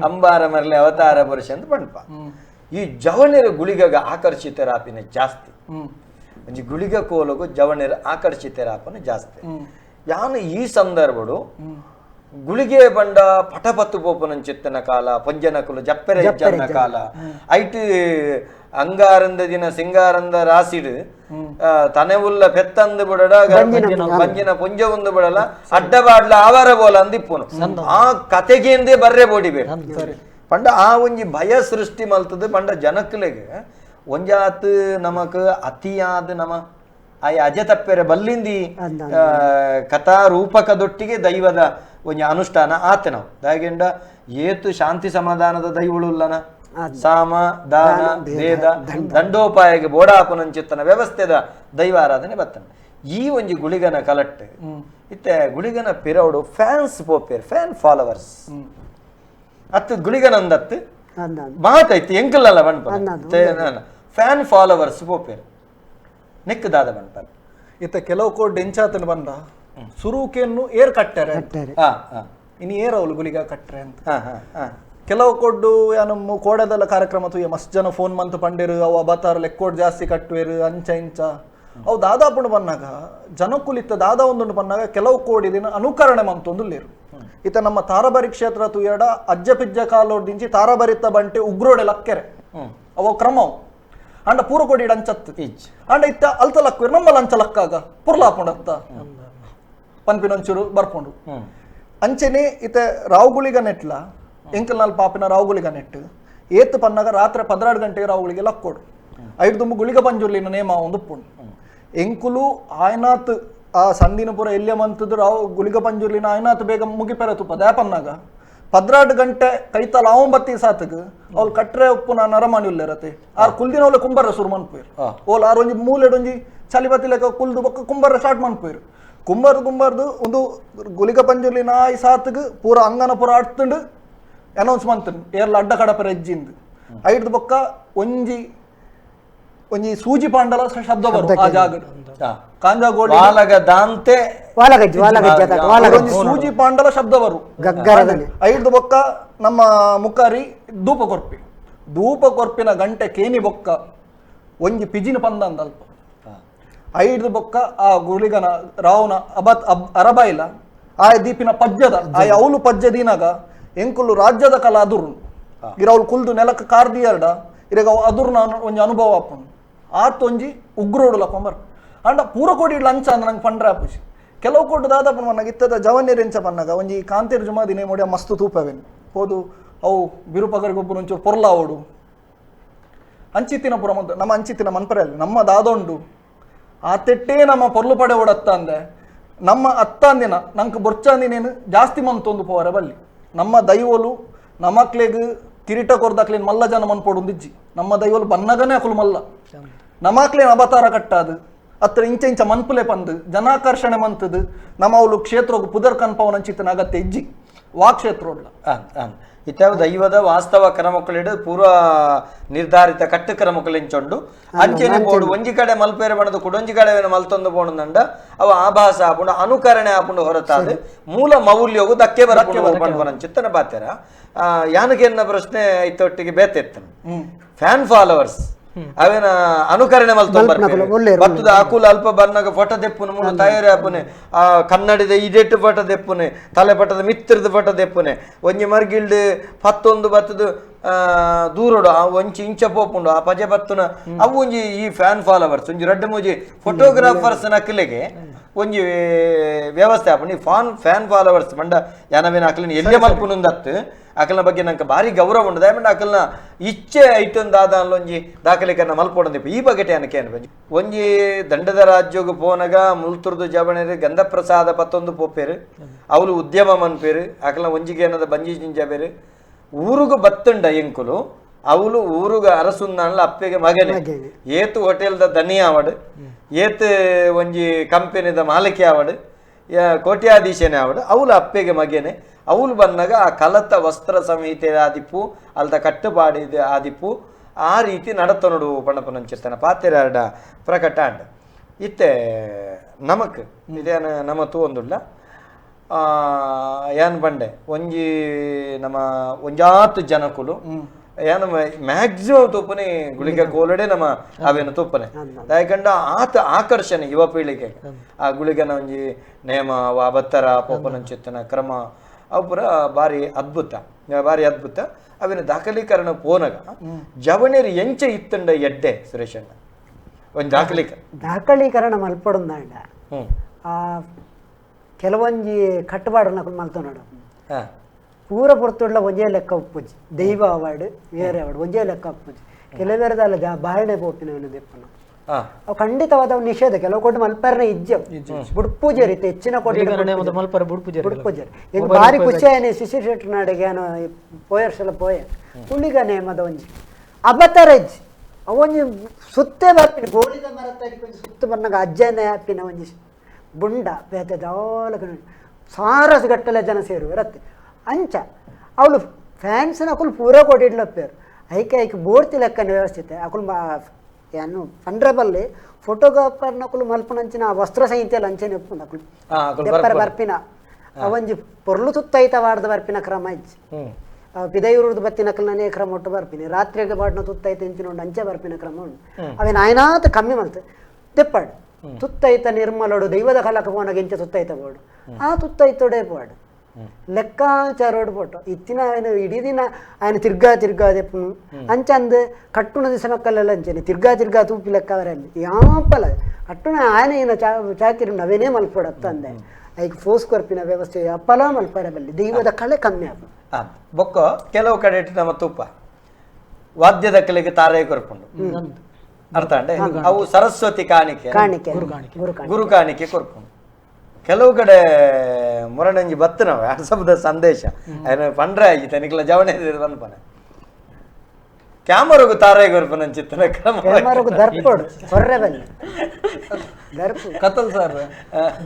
ಅಂಬಾರ ಮರಲೆ ಅವತಾರ ಪುರುಷ ಅಂತ ಪಂಪ ಈ ಜವಣೆರ ಗುಳಿಗಗ ಆಕರ್ಷಿತರಾಪಿನ ಜಾಸ್ತಿ ಒಂಜಿ ಗುಳಿಗ ಕೋಲಗು ಜವಣೆರ ಆಕರ್ಷಿತರಾಪನ ಜಾಸ್ತಿ ಯಾನು ಈ ಸಂದರ್ಭಡು ಗುಳಿಗೆ ಬಂಡ ಪಟಪತ್ತು ಪೋಪನಂಚಿತ್ತನ ಕಾಲ ಪಂಜನಕುಲು ಜಪ್ಪೆರೆ ಇಜ್ಜನ್ನ ಕಾಲ ಐಟ್ ಅಂಗಾರಂದ ದಿನ ಸಿಂಗಾರಂದ ರಾಸಿಡು ತನೆ ಉಲ್ಲ ಪೆತ್ತಂದು ಬಿಡಡ ಬಂಜಿನ ಪುಂಜ ಒಂದು ಬಿಡಲ ಅಡ್ಡಬಾಡ್ಲ ಆವಾರ ಬೋಲ ಅಂದಿಪ್ಪುನು ಆ ಕತೆಗೇಂದೇ ಬರ್ರೆ ಬೋಡಿ ಬೇಕು ಪಂಡ ಆ ಒಂಜಿ ಭಯ ಸೃಷ್ಟಿ ಮಲ್ತದ ಪಂಡ ಜನಕ್ಲೆಗ್ ಒಂಜಾತ್ ನಮಕ್ ಅತಿಯಾದ ನಮ ಆಯ ಅಜ ತಪ್ಪೆರೆ ಬಲ್ಲಿಂದಿ ಕಥಾ ರೂಪಕದೊಟ್ಟಿಗೆ ದೈವದ ಒಂಜಿ ಅನುಷ್ಠಾನ ಆತ ನಾವು ದಾಯಗೆಂಡ ಏತು ಶಾಂತಿ ಸಮಾಧಾನದ ದೈವಳುಲ್ಲನ ಸಾಮ ದಾನ ಭೇದ ದಂಡೋಪಾಯಗೆ ಬೋಡಾಪನಂಚಿತ್ತನ ವ್ಯವಸ್ಥೆದ ದೈವ ಆರಾಧನೆ ಬತ್ತನ ಈ ಒಂಜಿ ಗುಳಿಗನ ಕಲಟ್ಟು ಇತ್ತೆ ಗುಳಿಗನ ಪಿರೌಡು ಫ್ಯಾನ್ಸ್ ಪೋಪೇರ್ ಫ್ಯಾನ್ ಫಾಲೋವರ್ಸ್ ಅತ್ತು ಗುಳಿಗನಂದತ್ತು ಮಾತೈತಿ ಎಂಕಲ್ಲ ಬಣ್ಪ ಫ್ಯಾನ್ ಫಾಲೋವರ್ಸ್ ಪೋಪೇರ್ ನೆಕ್ಕದಾದ ಬಣ್ಪ ಇತ್ತ ಕೆಲವು ಕೋಡ್ ಎಂಚಾತನ ಬಂದ ಸುರುಕೆಯನ್ನು ಏರ್ ಕಟ್ಟಾರೆ ಇನ್ನು ಏರ್ ಅವಳು ಗುಳಿಗ ಕಟ್ಟ್ರೆ ಅಂತ ಕೆಲವು ಕೊಡ್ಡು ನಮ್ಮ ಕೋಡದಲ್ಲ ಕಾರ್ಯಕ್ರಮ ತೂಯ ಮಸ್ತ್ ಜನ ಫೋನ್ ಮಂತ್ ಪಂಡೇರು ಅವ ಬತ್ತಾರ ಲೆಕ್ಕೋಡ್ ಜಾಸ್ತಿ ಕಟ್ಟುವೇರು ಅಂಚ ಇಂಚ ಅವು ದಾದಾಪುಂಡು ಬನ್ನಾಗ ಜನಕ್ಕುಲಿತ್ತ ದಾದಾ ಒಂದುಂಡು ಬನ್ನಾಗ ಕೆಲವು ಕೋಡಿ ದಿನ ಅನುಕರಣೆ ಮಂತೊಂದು ಲೇರು ಇತ್ತ ನಮ್ಮ ತಾರಬರಿ ಕ್ಷೇತ್ರ ತೂಯಡ ಅಜ್ಜ ಪಿಜ್ಜ ಕಾಲೋಡ್ದಿಂಚಿ ತಾರಬರಿತ್ತ ಬಂಟೆ ಉಗ್ರೋಡೆ ಲಕ್ಕೆರೆ ಅವ ಕ್ರಮವು ಅಂಡ ಪೂರ ಕೋಡಿ ಅಂಚತ್ತು ಅಂಡ ಇತ್ತ ಅಲ್ತ ಲಕ್ಕುವೇರು ನಮ್ಮಲ್ಲಿ ಅಂಚ ಲಕ್ಕಾಗ ಪುರ್ಲಾಪುಂಡತ್ತ ಪನ್ಪಿನೊಂಚೂರು ಬರ್ಪುಂಡು ಅಂಚೆನೆ ಇತ್ತ ರಾವುಗುಳಿಗ ನೆಟ್ಲ ಎಂಕಲ್ನಾಲ್ ಪಾಪಿನ ರಾವುಗುಳಿಗ ನೆಟ್ಟು ಏತ್ ಪನ್ನಾಗ ರಾತ್ರಿ 12 ಗಂಟೆಗೆ ರಾವುಗಳಿಗೆ ಲಕ್ಕೋಡು ಐದು ತುಂಬ ಗುಳಿಗ ಪಂಜುರ್ಲಿನ ನೇಮ ಒಂದು ಪುಂಡು ಎಂಕುಲು ಆಯ್ನಾತ್ ಆ ಸಂದಿನ ಪುರ ಎಲ್ಲಿಯ ಮಂತದ್ದು ರಾವು ಗುಳಿಗ ಪಂಜುರ್ಲಿನ ಆಯ್ನಾತ್ ಬೇಗ ಮುಗಿಪೆರ ತುಪ್ಪ ದ್ಯಾಪನ್ನಾಗ 12 ಗಂಟೆ ಕೈತಾಲ ಆವಂಬತ್ತಿ ಸಾತಗ್ ಅವ್ಳು ಕಟ್ರೆ ಉಪ್ಪು ನಾನು ಅರಮಾನಿ ಉಲ್ಲೇರತೆ ಆರ್ ಕುಲ್ದಿನ ಅವಳೆ ಕುಂಬರ ಸುರು ಮನ್ಪೇರು ಓಲ್ ಆರ್ ಒಂಜಿ ಮೂಲೆಡೊಂಜಿ ಚಲಿಬತ್ತಿ ಲೆಕ್ಕ ಕುಲ್ದು ಬೊಕ್ಕ ಕುಂಬರ ಸ್ಟಾರ್ಟ್ ಮನ್ಪೇರು ಕುಂಬರ್ದು ಕುಂಬರ್ದು ಒಂದು ಗುಳಿಗ ಪಂಜುರ್ಲಿನ ಆಯ್ ಸಾತಗ್ ಪೂರ ಅಂಗನ ಪೂರ ಅಡ್ತುಂಡು ಅನೌನ್ಸ್ ಮಂತನ್ ಏರ್ಲ ಅಡ್ಡ ಕಡಪರ ಹೆಜ್ಜಿಂದು ಐಡ್ದು ಬೊಕ್ಕ ಒಂಜಿ ಒಂಜಿ ಸೂಜಿ ಪಾಂಡಲ ಶಬ್ದ ಬರು ಆ ಜಾಗ ಕಾಂಜಾಗೋಡಿ ವಾಲಗದಾಂತೆ ಒಂಜಿ ಸೂಜಿ ಪಾಂಡಲ ಶಬ್ದ ಬರು ಐಡ್ದು ಬೊಕ್ಕ ನಮ್ಮ ಮುಖಾರಿ ಧೂಪ ಕೊರ್ಪಿ ಧೂಪ ಕೊರ್ಪಿನ ಗಂಟೆ ಕೇನಿ ಬೊಕ್ಕ ಒಂಜಿ ಪಿಜಿನ ಪಂದ ಅಂದಲ್ಪ ಐಡ್ದು ಬೊಕ್ಕ ಆ ಗುಳಿಗನ ರಾವ್ನ ಅಬತ್ ಅರಬಾಯಿಲ ಆ ದೀಪಿನ ಪಜ್ಜದ ಆ ಅವಲು ಪಜ್ಜದಿನಾಗ ಎಂಕುಲು ರಾಜ್ಯದ ಕಲ ಅದುರ್ನು ಇರವ್ಲು ಕುಲ್ದು ನೆಲಕ್ಕೆ ಕಾರ್ದಿಯರ್ಡ ಇರಗ ಅದುರ್ನ ಒಂಜಿ ಅನುಭವ ಆಪುಂಡು ಆತ್ ಒಂಜಿ ಉಗ್ರೋಡು ಲಕೊಂಬರ್ ಅಂಡ ಪೂರ ಕೋಡಿ ಲಂಚ ಅಂದ ನಂಗೆ ಪಂಡ್ರೆ ಆಪುಜಿ ಕೆಲವು ಕೋಟಿ ದಾದಪ್ಪನ ಮನ್ನಾಗ ಇತ್ತದ ಜವನ್ಯರ್ ಎಂಚ ಪನ್ನಾಗ ಒಂಜಿ ಕಾಂತೇರು ಜುಮಾದಿನೇ ಮೋಡಿ ಮಸ್ತ್ ತೂಪವೇನು ಹೋದು ಅವು ಬಿರುಪಗರಿಗೊಬ್ಬರು ಒಂಚೂರು ಪೊರ್ಲ ಅವಡು ಅಂಚಿತ್ತಿನ ಪುರ ಮಂತ ನಮ್ಮ ಅಂಚಿತ್ತಿನ ಮನ್ಪರೆಯಲ್ಲಿ ನಮ್ಮ ದಾದೊಂಡು ಆ ತೆಟ್ಟೇ ನಮ್ಮ ಪೊರ್ಲು ಪಡೆ ಓಡತ್ತ ಅಂದೆ ನಮ್ಮ ಅತ್ತಾಂದಿನ ನಂಗೆ ಬೊರ್ಚಾಂದಿನೇನು ಜಾಸ್ತಿ ಮಂತೊಂದು ಪೋವರೆ ಬಲ್ಲಿ ನಮ್ಮ ದೈವಲು ನಮಕ್ಲೆಗ್ ಕಿರೀಟ ಕೊರ್ದಕ್ಲೇನ್ ಮಲ್ಲ ಜನ ಮನ್ಪೊಡುಂದಿಜ್ಜಿ ನಮ್ಮ ದೈವಲು ಬನ್ನಗನೇ ಅಕುಲು ಮಲ್ಲ ನಮಕ್ಲೇನ್ ಅವತಾರ ಕಟ್ಟಾದು ಅತ್ರ ಇಂಚ ಇಂಚ ಮನ್ಪುಲೆ ಪಂದು ಜನಾಕರ್ಷಣೆ ಮಂತದು ನಮ್ಮ ಅವಳು ಕ್ಷೇತ್ರಗ್ ಪುದರ್ ಕನ್ಪವನಂಚಿತ್ತನ ಅಗತ್ಯ ಇಜ್ಜಿ ವಾ ಕ್ಷೇತ್ರೋಡ್ಲ ಇತ್ಯಾವ ದೈವದ ವಾಸ್ತವ ಕ್ರಮಕ್ಕಳಿಡು ಪೂರ್ವ ನಿರ್ಧಾರಿತ ಕಟ್ಟು ಕ್ರಮಕ್ಕಳಿಂಚೊಂಡು ಅಂಚೆನೆ ಬೋಡು ಒಂಜಿ ಕಡೆ ಮಲ್ಪೇರೆ ಬಣದು ಕುಡೊಂಜಿ ಕಡೆ ಮಲ್ತೊಂದು ಬೋಣದಂಡ ಅವ ಆಭಾಸ ಆಪುಂಡು ಅನುಕರಣೆ ಆಪುಂಡು ಹೊರತಾದ ಮೂಲ ಮೌಲ್ಯವು ಧಕ್ಕೆ ಬರಪುಂಡು ಚಿತ್ತನ ಬಾತೆರ ಯಾನಗೆನ್ನ ಪ್ರಶ್ನೆ ಇತ್ತೊಟ್ಟಿಗೆ ಬೇತೆತ್ತನು ಫ್ಯಾನ್ ಫಾಲೋವರ್ಸ್ ಅವೇನ ಅನುಕರಣೆ ಮಲ್ತೊಂದು ಬತ್ತದ ಅಕುಲ ಅಲ್ಪ ಬನ್ನಾಗ ಫೋಟೋ ದೆಪ್ಪುನು ಮೂಲ ತಯಾರಿ ಆಪುನೆ ಆ ಕನ್ನಡಿದ ಇಡೆಟ್ಟು ಫೋಟೋ ದೆಪ್ಪುನೆ ತಲೆ ಪಟದ ಮಿತ್ರದ ಫೋಟೋ ದೆಪ್ಪುನೆ ಒಂಜಿ ಮರ್ಗಿಲ್ಡ್ ಪತ್ತೊಂದು ಬತ್ತದ ದೂರೋಡು ಆ ಒಂಚಿ ಇಂಚ ಪೋಪುಂಡು ಆ ಪಜೆ ಬತ್ತುನ ಅವು ಒಂಜಿ ಈ ಫ್ಯಾನ್ ಫಾಲೋವರ್ಸ್ ಒಂಜಿ ರಡ್ಡು ಮೂಜಿ ಫೋಟೋಗ್ರಾಫರ್ಸ್ ನಕಲಿಗೆ ಒಂಜಿ ವ್ಯವಸ್ಥೆ ಆಪುಂಡು. ಈ ಫ್ಯಾನ್ ಫಾಲೋವರ್ಸ್ ಮಂಡ ಯಾನವೇನ ಅಕಲಿನ ಎಲ್ಲೇ ಮಲ್ಪುನುಂದತ್ತು ಅಕಲ್ನ ಬಗ್ಗೆ ನಂಗೆ ಭಾರಿ ಗೌರವ ಉಂಡು. ದಯಮಂಡ ಅಕಲ್ನ ಇಚ್ಛೆ ಐತೊಂದಾದ ಒಂಜಿ ದಾಖಲೀಕರಣ ಮಲ್ಪೊಡಂದಿಪ್ಪ ಈ ಬಗೆಟೆ ಅನಕೆ ಅನ್ಪಂಜಿ ಒಂಜಿ ದಂಡದ ರಾಜ್ಯೋಗು ಪೋನಗ ಮುಲ್ತುರ್ದು ಜವಣರು ಗಂಧಪ್ರಸಾದ ಪತ್ತೊಂದು ಪೋಪೇರು ಅವಳು ಉದ್ಯಮ ಮನ್ಪೇರು ಅಕಲ್ನ ಒಂಜಿಗೆ ಏನದ ಬಂಜಿ ಜಿಂಜ ಬೇರು ಊರುಗು ಬತ್ತುಂಡ ಎಂಕುಲು ಅವಳು ಊರುಗ ಅರಸುಂದಾನ್ಲ ಅಪ್ಪೆಗೆ ಮಗನೆ ಏತು ಹೋಟೆಲ್ದ ದನಿ ಆವಡು ಏತು ಒಂಜಿ ಕಂಪೆನಿದ ಮಾಲಕಿ ಆವಡು ಕೋಟ್ಯಾಧೀಶನೇ ಆವಡು ಅವಳು ಅಪ್ಪೆಗೆ ಮಗನೆ. ಅವಳು ಬಂದಾಗ ಆ ಕಲತ ವಸ್ತ್ರ ಸಂಹಿತೆ ಆದಿಪ್ಪು ಅಲ್ದ ಕಟ್ಟುಪಾಡಿದ ಆದಿಪ್ಪು ಆ ರೀತಿ ನಡತನೋಡು ಪಣಪನಂಚಿರ್ತಾನೆ ಪಾತೆರಾಡ ಪ್ರಕಟ ಅಂಡ ಇತ್ತೆ ನಮಕ್ ಇದೇನ ನಮ ತೂವೊಂದುಲ್ಲ ಯಾನ್ ಬಂಡೆ ಒಂಜಿ ನಮ್ಮ ಒಂಜಾತ್ ಜನಕುಲು ಯಾನ ಮ್ಯಾಕ್ಸಿಮಮ್ ತೂಪನೆ ಗುಳಿಗೆ ಕೋಲಡೆ ನಮ್ಮ ಅವೇನು ತೂಪನೆ ಯಾಕಂಡ ಆತ ಆಕರ್ಷಣೆ ಯುವ ಪೀಳಿಗೆ ಆ ಗುಳಿಗನ ಒಂಜಿ ನೇಮ ಅಬತ್ತರ ಪೋಪನಂಚಿತ್ತನ ಕ್ರಮ ಅವು ಪೂರ ಭಾರಿ ಅದ್ಭುತ ಭಾರಿ ಅದ್ಭುತ. ಅವಿನ ದಾಖಲೀಕರಣ ಪೋನಗ ಜವಣೇರು ಎಂಚ ಇತ್ತಂಡ ಎಡ್ಡೆ ಸುರೇಶಣ್ಣ ಒಂದು ದಾಖಲೀಕರಣ ಮಲ್ಪೊಡುಂದಾಂಡ ಕೆಲವೊಂಜಿ ಕಟ್ಟುಪಾಡನ್ನ ಮಲ್ತೊನಡು ಪೂರ ಪೊರ್ತುಡ್ಲ ಒಂಜೇ ಲೆಕ್ಕ ಉಪ್ಪುಜಿ ದೈವ ಅವಾರ್ಡ್ ಬೇರೆ ಅವಾರ್ಡ್ ಒಂಜೇ ಲೆಕ್ಕ ಉಪ್ಪುಜಿ ಕೆಲವೇರದಲ್ಲ ಜಾ ಬಾರಣೆ ಪೋಪಿನ ದೆಪ್ಪನ ಅವು ಖಂಡಿತವಾದ ಅವು ನಿಷೇಧ ಕೆಲವು ಕೊಟ್ಟು ಮಲ್ಪರ್ನ ಇಜ್ಜೆ ಬುಡ್ಪೂಜೆ ರೀತಿ ಹೆಚ್ಚಿನ ಕೊಟ್ಟು ಮಲ್ಪರ ಬುಡ್ಪೂಜೆ ಈಗ ಭಾರಿ ಖುಷಿ ಆಯ್ನೆ ಶಿಶಿರ್ ಶೆಟ್ಟರ್ ನಾಡಿಗೆ ಏನೋ ಪೋಯರ್ಸಲ ಪೋಯ ಕುಳಿಗ ನೇಮದ ಒಂಜಿ ಅಬತರ ಇಜ್ಜಿ ಅವೊಂಜಿ ಸುತ್ತೇ ಬರ್ಪಿನ ಗೋಳಿದ ಮರತ್ತಾಗಿ ಒಂಜಿ ಸುತ್ತು ಬರ್ನಾಗ ಅಜ್ಜನೇ ಆಪಿನ ಒಂಜಿ ಬುಂಡ ಬೇತೆ ದಾಲ ಸಾರಸು ಗಟ್ಟಲೆ ಜನ ಸೇರು ಇರತ್ತೆ ಅಂಚ ಅವಳು ಫ್ಯಾನ್ಸ್ನ ಅಕುಲು ಪೂರ ಕೊಟ್ಟಿಡ್ಲಪ್ಪೇರು ಐಕೆ ಐಕೆ ಬೋರ್ತಿ ಲೆಕ್ಕನ ವ್ಯವಸ್ಥಿತ ಅಕುಲು ಏನು ಪಂಡ್ರಬಲ್ಲಿ ಫೋಟೋಗ್ರಾಫರ್ನ ಅಕುಲು ಮಲ್ಪನಂಚಿನ ವಸ್ತ್ರ ಸಂಹಿತೆಯಲ್ಲಿ ಅಂಚೆನೆ ಉಪ್ಪುಂಡು ಅಕುಲು ದೆಪ್ಪರ ಬರ್ಪಿನ ಅವೊಂಜಿ ಪೊರ್ಲು ತುತ್ತೈತ ವಾಡ್ದ ಬರ್ಪಿನ ಕ್ರಮ ಇಜ್ಜಿ ಪಿದೈಯೂರ್ದು ಬತ್ತಿನ ಅಕಲ್ನೇ ಕ್ರಮ ಒಟ್ಟು ಬರ್ಪಿನಿ ರಾತ್ರಿಗೆ ಬಾಡ್ನ ತುತ್ತೈತೆ ಇಂಚಿನ ಉಂಡು ಅಂಚೆ ಬರ್ಪಿನ ಕ್ರಮ ಉಂಡು ಅವೇನು ಆಯ್ನಾತ ಕಮ್ಮಿ ಮಲ್ತು ದೆಪ್ಪಾಡು ತುತ್ತೈತ ನಿರ್ಮಲೋಡು ದೈವದ ಕಲಕ ಪೋನಾಗ ಇಂಚ ತುತ್ತೈತ ಬೋಡು ಆ ತುತ್ತೈತೋಡೆ ಬೋಡು ಲೆಕ್ಕಾಚಾರೋಡು ಪೋಟು ಇತ್ತಿನ ఆయన ಇಡೀ ದಿನ ఆయన ತಿರ್ಗಾ ತಿರ್ಗಾ ದೆಪ್ಪುನು ಅಂಚಂದ್ ಕಟ್ಟುಣ ದಿವಸ ಮಕ್ಕಳೆಲ್ಲ ಅಂಚನೆ ತಿರ್ಗಾ ತಿರ್ಗಾ ತೂಪಿ ಲೆಕ್ಕ ಅವರಲ್ಲಿ ಯಾಪಲ ಕಟ್ಟುಣ ఆయన ಏನ ಚಾಕಿರಿ ಅವೇನೇ ಮಲ್ಪೊಡತ್ತ ಅಂದೆ ಐಕ್ ಫೋಸ್ ಕೊರ್ಪಿನ ವ್ಯವಸ್ಥೆ ಅಪ್ಪಲ ಮಲ್ಪರ ಬಲ್ಲಿ ದೈವದ ಕಳೆ ಕಮ್ಮಿ ಆಪು. ಬೊಕ್ಕ ಕೆಲವು ಕಡೆ ನಮ್ಮ ತುಪ್ಪ ವಾದ್ಯದ ಕಲೆಗೆ ತಾರೆ ಕೊರ್ಪುಂಡು ಅರ್ಥ ಅಂಡೆ ಅವು ಸರಸ್ವತಿ ಕಾಣಿಕೆ ಗುರು ಕಾಣಿಕೆ ಕೊರ್ಪುಂಡು. ಕೆಲವು ಕಡೆ ಮುರಣಂಜಿ ಬತ್ತನವ ವಾಟ್ಸಪ್ದ ಸಂದೇಶ ಪಂಡ್ರೆ ಆಗಿ ತನಿಕ್ಲ ಜವಣೆ ಬಂದ್ಪನೆ ಕ್ಯಾಮರಗು ತಾರೆ ಕೊರ್ಪನಂಚಿತ್ತನ ಕತಲ್ ಸರ್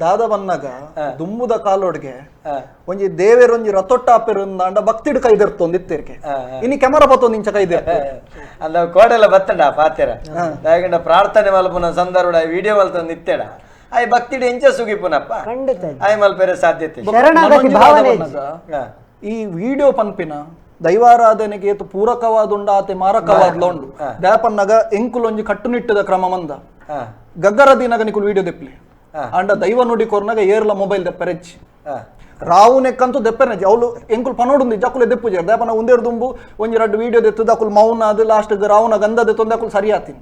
ದಾದ ಬನ್ನಾಗ ದುಂಬುದ ಕಾಲೋಡ್ಗೆ ಒಂಜಿ ದೇವೇರೊಂಜಿ ರಥೊಟ್ಟ ಆಪೇರು ಭಕ್ತಿಡ್ ಕೈದಿರ್ತೊಂದು ಇತ್ತಿರ್ಕೆ ಇನಿ ಕ್ಯಾಮರಾ ಪತ್ತೊಂದು ಇಂಚ ಕೈದಿರ್ ಅಂದ ಕೋಡೆಲ್ಲ ಬತ್ತಂಡ ಪಾತೆರ ದಾಯಗಂಡ ಪ್ರಾರ್ಥನೆ ಮಲ್ಪುನ ಸಂದರ್ಭ ವಿಡಿಯೋ ಮಲ್ತೊಂದು ಇತ್ತೇಡ ಆಯ್ ಭಕ್ತಿಡ್ ಎಂಚ ಸುಗಿಪುನಪ್ಪ ಆಯ್ ಮಲ್ಪೆರೆ ಸಾಧ್ಯತೆ. ಈ ವಿಡಿಯೋ ಪನ್ಪಿನ ದೈವಾರಾಧನೆಗೆ ಏತು ಪೂರಕವಾದುಂಡ ಆತೆ ಮಾರಕವಾದ್ಲ ಉಂಡು ದಾಪನ್ನಗ ಎಂಕುಲೊಂಜಿ ಕಟ್ಟುನಿಟ್ಟದ ಕ್ರಮ ಮಂದ ಗಗ್ಗರ ದಿನಗ ನಿಕುಲು ವಿಡಿಯೋ ದೆಪ್ಲಿ ಅಂಡ ದೈವ ನುಡಿ ಕೊರ್ನಾಗ ಏರ್ಲ ಮೊಬೈಲ್ ದೆಪ್ಪರೆಚ್ಚಿ ರಾವು ನೆಕ್ಕಂತೂ ದೆಪ್ಪರೆಜ್ಜಿ ಅವಳು ಎಂಕುಲು ಪನೋಡುಂದು ಜಕುಲೆ ದೆಪ್ಪುಜಾರ ದಾಪನ ಒಂದೇರು ದುಂಬು ಒಂಜಿ ರಡ್ಡು ವಿಡಿಯೋ ದೆತ್ತದ ಅಕುಲು ಮೌನ ಅದು ಲಾಸ್ಟ್ ರಾವುನ ಗಂಧ ದೆತ್ತೊಂದು ಅಕುಲು ಸರಿ ಆತೀನಿ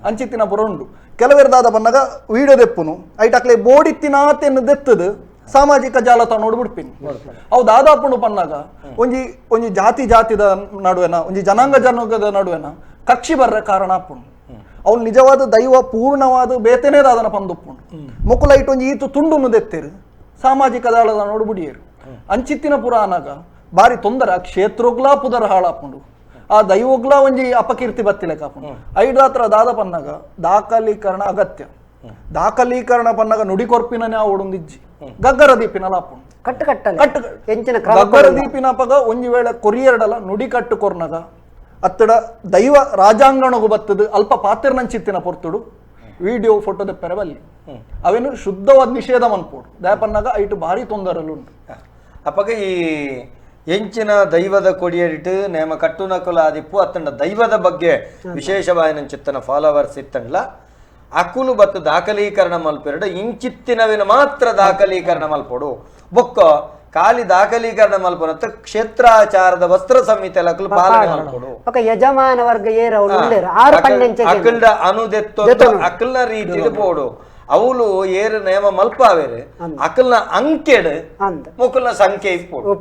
ಅಂಚಿತ್ತಿನ ಪುರ ಉಂಡು ಕೆಲವೇರು ದಾದ ಬನ್ನಾಗ ವಿಡಿಯೋ ದೆಪ್ಪುನು ಐಟ್ ಅಕ್ಲೆ ಬೋಡಿತ್ತಿನಾತೆನ್ನು ದೆತ್ತದು ಸಾಮಾಜಿಕ ಜಾಲತಾಣ ನೋಡ್ಬಿಡ್ಪಿನಿ ಅವು ದಾದಾಪುಂಡು ಪನ್ನಾಗ ಒಂಜಿ ಒಂಜಿ ಜಾತಿ ಜಾತಿದ ನಡುವೆನ ಒಂಜಿ ಜನಾಂಗ ಜನಾಂಗದ ನಡುವೆನ ಕಕ್ಷಿ ಬರ್ರ ಕಾರಣ ಆಪುಂಡು. ಅವ್ನು ನಿಜವಾದ ದೈವ ಪೂರ್ಣವಾದ ಬೇತನೇ ದಾದನ ಪಂದುಪ್ಪುಂಡು ಮೊಕುಲ ಐಟ್ ಒಂಜಿ ಈತು ತುಂಡುನು ದೆತ್ತೇರು ಸಾಮಾಜಿಕ ಜಾಲದ ನೋಡ್ಬಿಡಿಯರು ಅಂಚಿತ್ತಿನ ಪುರ ಅನಾಗ ಬಾರಿ ತೊಂದರೆ ಆ ಕ್ಷೇತ್ರಗ್ಲಾ ಪುದರ ಹಾಳಾಪುಂಡು ಆ ದೈವಗ್ಲಾ ಒಂಜಿ ಅಪಕೀರ್ತಿ ಬತ್ತಿಲೆ ಕಾಪುಂಡು ಐದಾತ್ರ ದಾದ ಪನ್ನಾಗ ದಾಖಲೀಕರಣ ಅಗತ್ಯ ದಾಖಲೀಕರಣ ಪನ್ನಾಗ ನುಡಿ ಕೊರ್ಪಿನನೇ ಆವೊಡೊಂದಿಜ್ಜಿ ಗಗ್ಗರ ದೀಪಿನ ಲಾಪುಂಡು ಕಟ್ಟು ಕಟ್ಟಲ್ಲ ಕಟ್ಟು ಎಂಚಿನ ಗಗ್ಗರ ದೀಪಿನ ಪಗ ಒಂಜಿ ವೇಳೆ ಕೊರಿಯರ್ಡಲ ನುಡಿ ಕಟ್ಟು ಕೊರ್ನಗ ಅತ್ತಡ ದೈವ ರಾಜಾಂಗಣಗು ಬತ್ತದು ಅಲ್ಪ ಪಾತಿರ್ನಂಚಿತ್ತಿನ ಪೊರ್ತುಡು ವಿಡಿಯೋ ಫೋಟೋ ದೆಪ್ಪರೆ ಬಲ್ಲಿ ಅವೇನು ಶುದ್ಧವಾದ ನಿಷೇಧ ಮನ್ಪೋಡು ದಾಪನ್ನಾಗ ಐಟು ಭಾರಿ ತೊಂದರೆಲು ಉಂಟು. ಅಪ್ಪಗ ಈ ಎಂಚಿನ ದೈವದ ಕೊಡಿಯಡಿಟ್ಟು ನೇಮ ಕಟ್ಟುನಕುಲ ಆದಿಪ್ಪು ಅತ್ತಂಡ ದೈವದ ಬಗ್ಗೆ ವಿಶೇಷವಾಯಿನಂಚಿತ್ತನ ಫಾಲೋವರ್ಸ್ ಇತ್ತಂಡ್ಲ ಅಕುಲು ಬತ್ತು ದಾಖಲೀಕರಣ ಮಲ್ಪೆರಡು ಇಂಚಿತ್ತಿನವಿನ ಮಾತ್ರ ದಾಖಲೀಕರಣ ಮಲ್ಪೋಡು ಬೊಕ್ಕ ಖಾಲಿ ದಾಖಲೀಕರಣ ಮಲ್ಪನತ್ತ ಕ್ಷೇತ್ರಾಚಾರದ ವಸ್ತ್ರ ಸಂಹಿತೆ ಅಕುಲು ಪಾಲನೆ ಮಲ್ಪೊಡು. ఒక ಯಜಮಾನ ವರ್ಗ ಏರ ಅಕಲ್ಡ ಅನುದೆತ್ತೊ ಅಕಲ್ನ ರೀತಿಡ್ ಪೋಡು ಅವಳು ಏರು ನೇಮ ಮಲ್ಪಾವೇರು ಅಕಲ್ನ ಅಂಕೆಡ್ ಮುಕುಲ್ನ ಸಂಖ್ಯೆ ಇಪ್ಪೋಡು.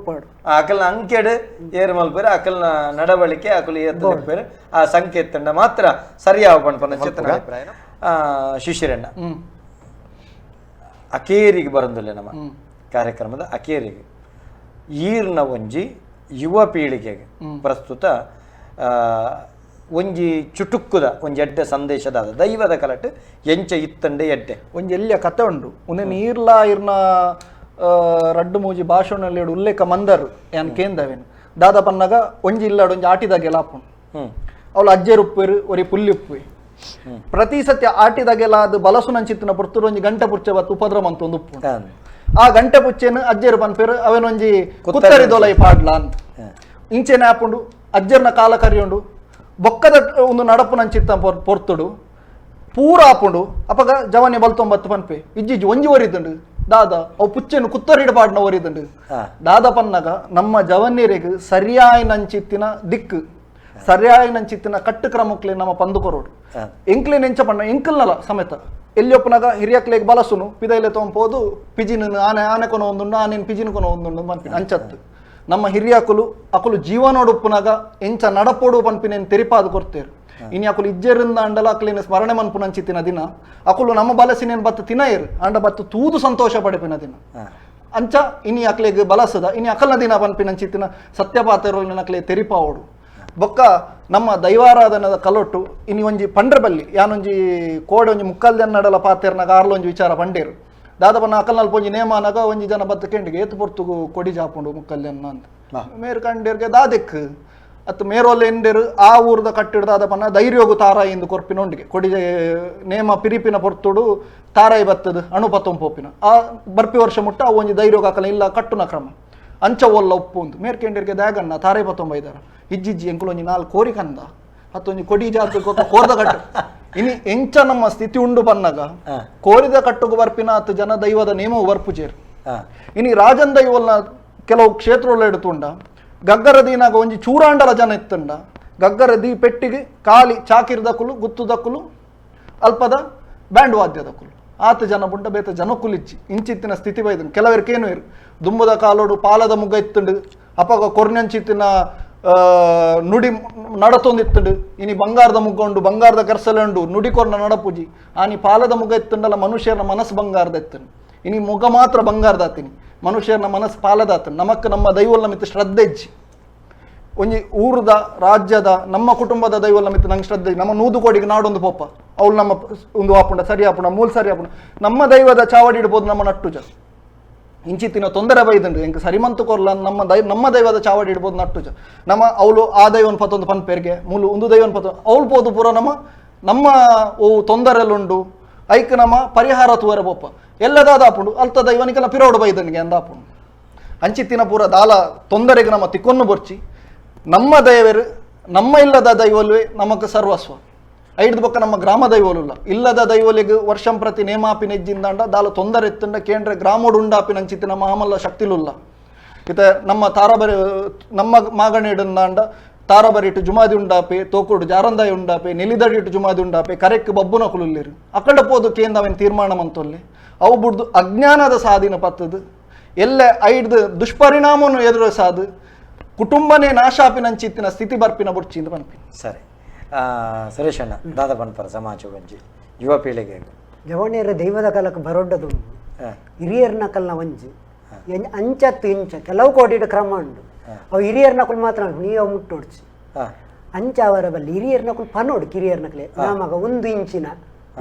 ಅಕಲ್ನ ಅಂಕೆಡ್ ಏರು ಮಲ್ಪೇರು ಅಕಲ್ನ ನಡವಳಿಕೆ ಅಕಲು ಏರು ಆ ಸಂಖ್ಯೆ ಎತ್ತಂಡ ಮಾತ್ರ ಸರಿಯಾವ ಪಣ್ಪನ ಚೇತನ ಅಭಿಪ್ರಾಯ. ಶಿಶಿರಣ್ಣ ಅಕೇರಿಗೆ ಬರಂದಿಲ್ಲ ನಮ್ಮ ಕಾರ್ಯಕ್ರಮದ ಅಕೇರಿಗೆ ಈರ್ನ ಒಂಜಿ ಯುವ ಪೀಳಿಗೆಗೆ ಪ್ರಸ್ತುತ ಒಂಜಿ ಚುಟುಕ್ಕುದ ಒಂಜಿ ಎಡ್ಡೆ ಸಂದೇಶದ ದೈವದ ಕಲಟ್ ಎಂಚ ಇತ್ತಂಡೆ ಎಡ್ಡೆ ಒಂಜಿ ಎಲ್ಲಿಯ ಕತೆ ಉಂಡು ಉಂದೆ ನೀರ್ಲಾ ಇರ್ನ ರಡ್ಡು ಮೂಜಿ ಭಾಷಣಲ್ಲಿ ಉಲ್ಲೇಖ ಮಂದರು ಯಾನ್ ಕೇಂದವೇನು ದಾದ ಪನ್ನಗ ಒಂಜಿ ಇಲ್ಲಡು ಒಂಜಿ ಆಟಿದಾಗೆಲ್ಲ ಆಪುಂಡು. ಅವಳು ಅಜ್ಜೆರ್ ಉಪ್ಪೇರು ಒರಿ ಪುಲ್ಲಿ ಉಪ್ಪುವೆ ಪ್ರತಿ ಸತ್ಯ ಆಟಿದಾಗೆಲ್ಲ ಅದು ಬಲಸುನಂಚಿತ್ತಿನ ಪುರ್ತುರು ಒಂಜಿ ಗಂಟೆ ಪುಚ್ಚೆ ಬತ್ತು ಉಪದ್ರ ಮಂತ ಒಂದು ಉಪ್ಪು. ಆ ಗಂಟೆ ಪುಚ್ಚೆನು ಅಜ್ಜೆರು ಪನ್ಪೇರು ಅವೇನೊಂಜಿ ಕುತ್ತರಿ ದೊಲೈ ಪಾಡ್ಲ ಅಂತ ಇಂಚೆನೆ ಆಪುಂಡು. ಅಜ್ಜರ್ನ ಕಾಲ ಕರಿಯುಂಡು ಬೊಕ್ಕದ ಒಂದು ನಡಪು ನಂಚಿತ್ತ ಪೊರ್ತುಡು ಪೂರ ಆಪುಂಡು. ಅಪಗ ಜವನಿ ಬಲ್ತೊಂಬತ್ತು ಪನ್ಪೆ ಇಜ್ಜಿಜ್ಜಿ ಒಂಜಿ ಒರಿದುಂಡು ದಾದ ಅವು ಪುಚ್ಚೆನು ಕುತ್ತರಿಡ ಪಾಡ್ನ ಒರಿದುಂಡು. ದಾದ ಪನ್ನಗ ನಮ್ಮ ಜವನಿಯರಿಗೆ ಸರಿಯಾಯಿನಂಚಿತ್ತಿನ ದಿಕ್ಕು ಸರಿಯಾಯಿನಂಚಿತ್ತಿನ ಕಟ್ಟು ಕ್ರಮಕ್ಲೆ ನಮ್ಮ ಪಂದು ಕೊರೋಡು. ಎಂಕ್ಲೆ ನೆಂಚ ಪಣ್ಣ ಎಂಕಲ್ನಲ ಸಮೇತ ಎಲ್ಲಿಯೊಪ್ಪನಾಗ ಹಿರಿಯಕ್ಲೆಗ್ ಬಲಸುನು ಪಿದೈಲೆ ತೊಂಪೋದು ಪಿಜಿನ ಆನೆ ಆನೆ ಕೊನ ಒಂದುಂಡು ಆನೆನ್ ಪಿಜಿನ ಕೊನ ಒಂದುಂಡು ಪನ್ಪಿನ ಅಂಚತ್ತು ನಮ್ಮ ಹಿರಿಯಕುಲು ಅಕುಲು ಜೀವನೋಡುಪ್ಪುನಾಗ ಎಂಚ ನಡಪೋಡು ಪನ್ಪಿನೇನು ತೆರಿಪಾದು ಕೊಡ್ತೇರು. ಇನಿ ಅಕುಲು ಇಜ್ಜೆರಿಂದ ಅಂಡಲ ಅಕ್ಲೇನು ಸ್ಮರಣೆ ಮನ್ಪುನಂಚಿತ್ತಿನ ದಿನ ಅಕುಲು ನಮ್ಮ ಬಲಸಿನೇನು ಬತ್ತು ತಿನಯರು ಅಂಡ ಬತ್ತು ತೂದು ಸಂತೋಷ ಪಡೆಪಿನ ದಿನ ಅಂಚ ಇನಿ ಅಕ್ಲೆಗ್ ಬಲಸದ ಇನಿ ಅಕಲ್ನ ದಿನ ಪನ್ಪಿನಂಚಿತ್ತಿನ ಸತ್ಯಪಾತರು ಅಕ್ಲೆ ತೆರಿಪಾವೋಡು. ಬೊಕ್ಕ ನಮ್ಮ ದೈವಾರಾಧನದ ಕಲೊಟ್ಟು ಇನಿ ಒಂಜಿ ಪಂಡ್ರೆ ಬಲ್ಲಿ ಯಾನೊಂಜಿ ಕೋಡೆ ಒಂಜಿ ಮುಕ್ಕಲ್ದೆನ್ನಡಲ ನಡಲ ಪಾತೆರ್ನಾಗ ಆರ್ಲೊಂಜಿ ವಿಚಾರ ಪಂಡೇರು ದಾದಪನ್ನ ಅಕಲ್ನಲ್ಪ ಒಂಜಿ ನೇಮಾನಾಗ ಒಂಜಿ ಜನ ಬತ್ತು ಕೆಂಡಿಗೆ ಏತು ಪೊರ್ತುಗು ಕೊಡಿ ಜಾಪುಂಡು ಮುಕ್ಕಲ್ದೆನ್ನ ಅಂತ ಮೇರು ಕಂಡೇರ್ಗೆ ದಾದೆಕ್ ಅತ್ತು ಮೇರೋಲ್ ಎಂಡೇರು ಆ ಊರ್ದ ಕಟ್ಟಿಡ್ ದಾದಪನ್ನ ಧೈರ್ಯೋಗು ತಾರಾಯಿ ಎಂದು ಕೊರ್ಪಿನೊಂಡಿಗೆ ಕೊಡಿ ನೇಮ ಪಿರಿಪಿನ ಪೊರ್ತುಡು ತಾರಾಯಿ ಬತ್ತದು ಅಣುಪತ್ತೊಂಪೋಪಿನ ಆ ಬರ್ಪಿ ವರ್ಷ ಮುಟ್ಟ ಅವು ಒಂಜಿ ಧೈರ್ಯೋಗ ಅಕಲ ಇಲ್ಲ ಕಟ್ಟುನ ಕ್ರಮ ಅಂಚ ಒಲ್ಲ ಉಪ್ಪು ಒಂದು ಮೇರ್ ಕೆಂಡೇರ್ಗೆ ದಾಗಣ್ಣ ತಾರಾಯಿ ಪತ್ತೊಂಬೈದಾರ ಇಜ್ಜಿಜ್ಜಿ ಎಂಕುಲು ಒಂಜಿ ನಾಲ್ ಕೋರಿ ಕಂದ ಅತ್ತೊಂಜಿ ಕೊಡಿ ಜಾತಿ ಕೋರ್ದ ಕಟ್ಟು ಇನಿ ಎಂಚ ನಮ್ಮ ಸ್ಥಿತಿ ಉಂಡು ಬನ್ನಗ ಕೋರಿದ ಕಟ್ಟುಗು ಬರ್ಪಿನ ಅತ್ತು ಜನ ದೈವದ ನೇಮವು ಬರ್ಪುಜೇರು. ಇನಿ ರಾಜನ್ ದೈವಲ್ನ ಕೆಲವು ಕ್ಷೇತ್ರಗಳು ಎಡುತ್ತುಂಡ ಗಗ್ಗರ ದೀನಾಗ ಒಂಜಿ ಚೂರಾಂಡಲ ಜನ ಇತ್ತುಂಡ ಗಗ್ಗರ ದೀ ಪೆಟ್ಟಿಗೆ ಖಾಲಿ ಚಾಕಿರ್ದಕುಲು ಗುತ್ತುದಕ್ಕುಲು ಅಲ್ಪದ ಬ್ಯಾಂಡ್ ವಾದ್ಯದಕುಲು ಆತ ಜನ ಬುಂಡ ಬೇತ ಜನಕ್ಕುಲಿಚ್ಚಿ ಇಂಚಿತ್ತಿನ ಸ್ಥಿತಿ ಬೈದನು. ಕೆಲವರಿಕೇನು ಇರು ದುಂಬದ ಕಾಲೋಡು ಪಾಲದ ಮುಗ್ಗ ಇತ್ತುಂಡು ಅಪಗ ಕೊರ್ನಂಚಿತ್ತಿನ ನುಡಿ ನಡತೊಂದಿತ್ತುಂಡು ಇನಿ ಬಂಗಾರದ ಮುಗ್ಗ ಉಂಡು ಬಂಗಾರದ ಕರ್ಸಲೆ ಉಂಡು ನುಡಿ ಕೊರ್ನ ನಡಪುಜಿ ಆನಿ ಪಾಲದ ಮುಗ್ಗ ಇತ್ತುಂಡಲ್ಲ ಮನುಷ್ಯನ ಮನಸ್ಸು ಬಂಗಾರದ ಇತ್ತುಂಡು ಇನಿ ಮುಗ ಮಾತ್ರ ಬಂಗಾರದಾತಿನಿ ಮನುಷ್ಯನ ಮನಸ್ಸು ಪಾಲದಾತನು. ನಮಕ್ ನಮ್ಮ ದೈವಲ್ ನಮಿತ್ ಶ್ರದ್ಧೆ ಇಜ್ಜಿ ಒಂಜಿ ಊರದ ರಾಜ್ಯದ ನಮ್ಮ ಕುಟುಂಬದ ದೈವಲ್ ನಮಿತ್ ನಂಗೆ ಶ್ರದ್ಧೆ ನಮ್ಮ ನೂದು ಕೋಡಿಗೆ ನಾಡೊಂದು ಪೋಪ ಅವಳು ನಮ್ಮ ಒಂದು ಆಪುಂಡ ಸರಿ ಆಪುಂಡ ಮೂಲ ಸರಿ ಆಪುಂಡ ನಮ್ಮ ದೈವದ ಚಾವಡಿ ಇಡ್ಬೋದು ನಮ್ಮ ನಟ್ಟುಜ ಇಂಚಿತ್ತಿನ ತೊಂದರೆ ಬೈದುಂಡು ಎಂಕ್ ಸರಿಮಂತು ಕೊರ್ಲ ನಮ್ಮ ನಮ್ಮ ದೈವದ ಚಾವಡಿ ಇಡ್ಬೋದು ನಟ್ಟುಜ ನಮ್ಮ ಅವಳು ಆ ದೈವನ್ ಪತ್ತೊಂದು ಪನ್ಪೇರ್ಗೆ ಮೂಲು ಒಂದು ದೈವನ್ ಪತ್ತೊಂದು ಅವಳು ಪೋದು ಪೂರ ನಮ್ಮ ನಮ್ಮ ಓ ತೊಂದರೆಲುಂಡು ಐಕ್ ನಮ್ಮ ಪರಿಹಾರ ತೂವರೆ ಪೋಪ ಎಲ್ಲದಾದ ಆಪುಂಡು ಅಲ್ತ ದೈವನಿಗೆಲ್ಲ ಪಿರೋಡು ಬೈದನಿಗೆ ಅಂದಾಪುಂಡು ಅಂಚಿತ್ತಿನ ಪೂರ ದಾಲ ತೊಂದರೆಗೆ ನಮ್ಮ ತಿಕ್ಕೊನ್ನು ಬೊರ್ಚಿ ನಮ್ಮ ದೈವರು ನಮ್ಮ ಇಲ್ಲದ ದೈವಲ್ವೇ ನಮಕ್ ಸರ್ವಸ್ವ ಐದು ಬೊಕ್ಕ ನಮ್ಮ ಗ್ರಾಮ ದೈವಲುಲ್ಲ ಇಲ್ಲದ ದೈವಲಿಗೆ ವರ್ಷಂ ಪ್ರತಿ ನೇಮಾಪಿ ನೆಜ್ಜಿಂದಾಂಡ ದಾಲ ತೊಂದರೆ ಇತ್ತಂಡ ಕೇಂದ್ರ ಗ್ರಾಮೋಡು ಉಂಡಾಪಿ ನಂಚಿತ್ತಿನ ಮಹಾಮಲ್ಲ ಶಕ್ತಿಲುಲ್ಲ ಇತ ನಮ್ಮ ತಾರಬರಿ ನಮ್ಮ ಮಾಗಣಿಡುಂದಾಂಡ ತಾರಬರಿಟ್ಟು ಜುಮಾದಿ ಉಂಡಾಪೆ ತೋಕುಡು ಜಾರಂದಾಯಿ ಉಂಡಾಪೆ ನೆಲಿದಡಿಟ್ಟು ಜುಮಾದಿ ಉಂಡಾಪೆ ಕರೆಕ್ ಬಬ್ಬುನ ಕುಲುಲ್ಲಿರು ಅಕ್ಕಡ ಪೋದು ಕೇಂದ್ರ ಅವನ್ ತೀರ್ಮಾನ ಮಂತೊಲ್ಲೆ ಅವು ಬುಡ್ದು ಅಜ್ಞಾನದ ಸಾದಿನ ಪತ್ತದು ಎಲ್ಲ ಐಡ್ದು ದುಷ್ಪರಿಣಾಮವನ್ನು ಎದುರಿಸಾದು ಕುಟುಂಬನೇ ನಾಶಾಪಿನಂಚಿತ್ತಿನ ಸ್ಥಿತಿ ಬರ್ಪಿನ ಬುಡ್ಚಿಂದ ಪನ್ಪಿನ. ಸರಿ ಸುರೇಶಣ್ಣ ದಾದ ಪನ್ಪರ ಸಮಾಜ ಒಂಜಿ ಯುವ ಪೀಳಿಗೆ ಜವಣಿಯರ ದೈವದ ಕಾಲಕ್ಕೆ ಬರೊಡ್ಡದು ಹಿರಿಯರ್ನ ಕಲ್ನ ಒಂಜಿ ಅಂಚತ್ತು ಇಂಚ ಕೆಲವು ಕೋಟಿ ಕ್ರಮ ಉಂಡು ಅವು ಹಿರಿಯರ್ನ ಕುಲ್ ಮಾತ್ರ ನೀವು ಮುಟ್ಟೋಡ್ಚಿ ಅಂಚ ಅವರ ಬಲ್ಲಿ ಹಿರಿಯರ್ನ ಕುಲ್ ಪನೋಡು ಕಿರಿಯರ್ನಕಲೆ ನಮಗ ಒಂದು ಇಂಚಿನ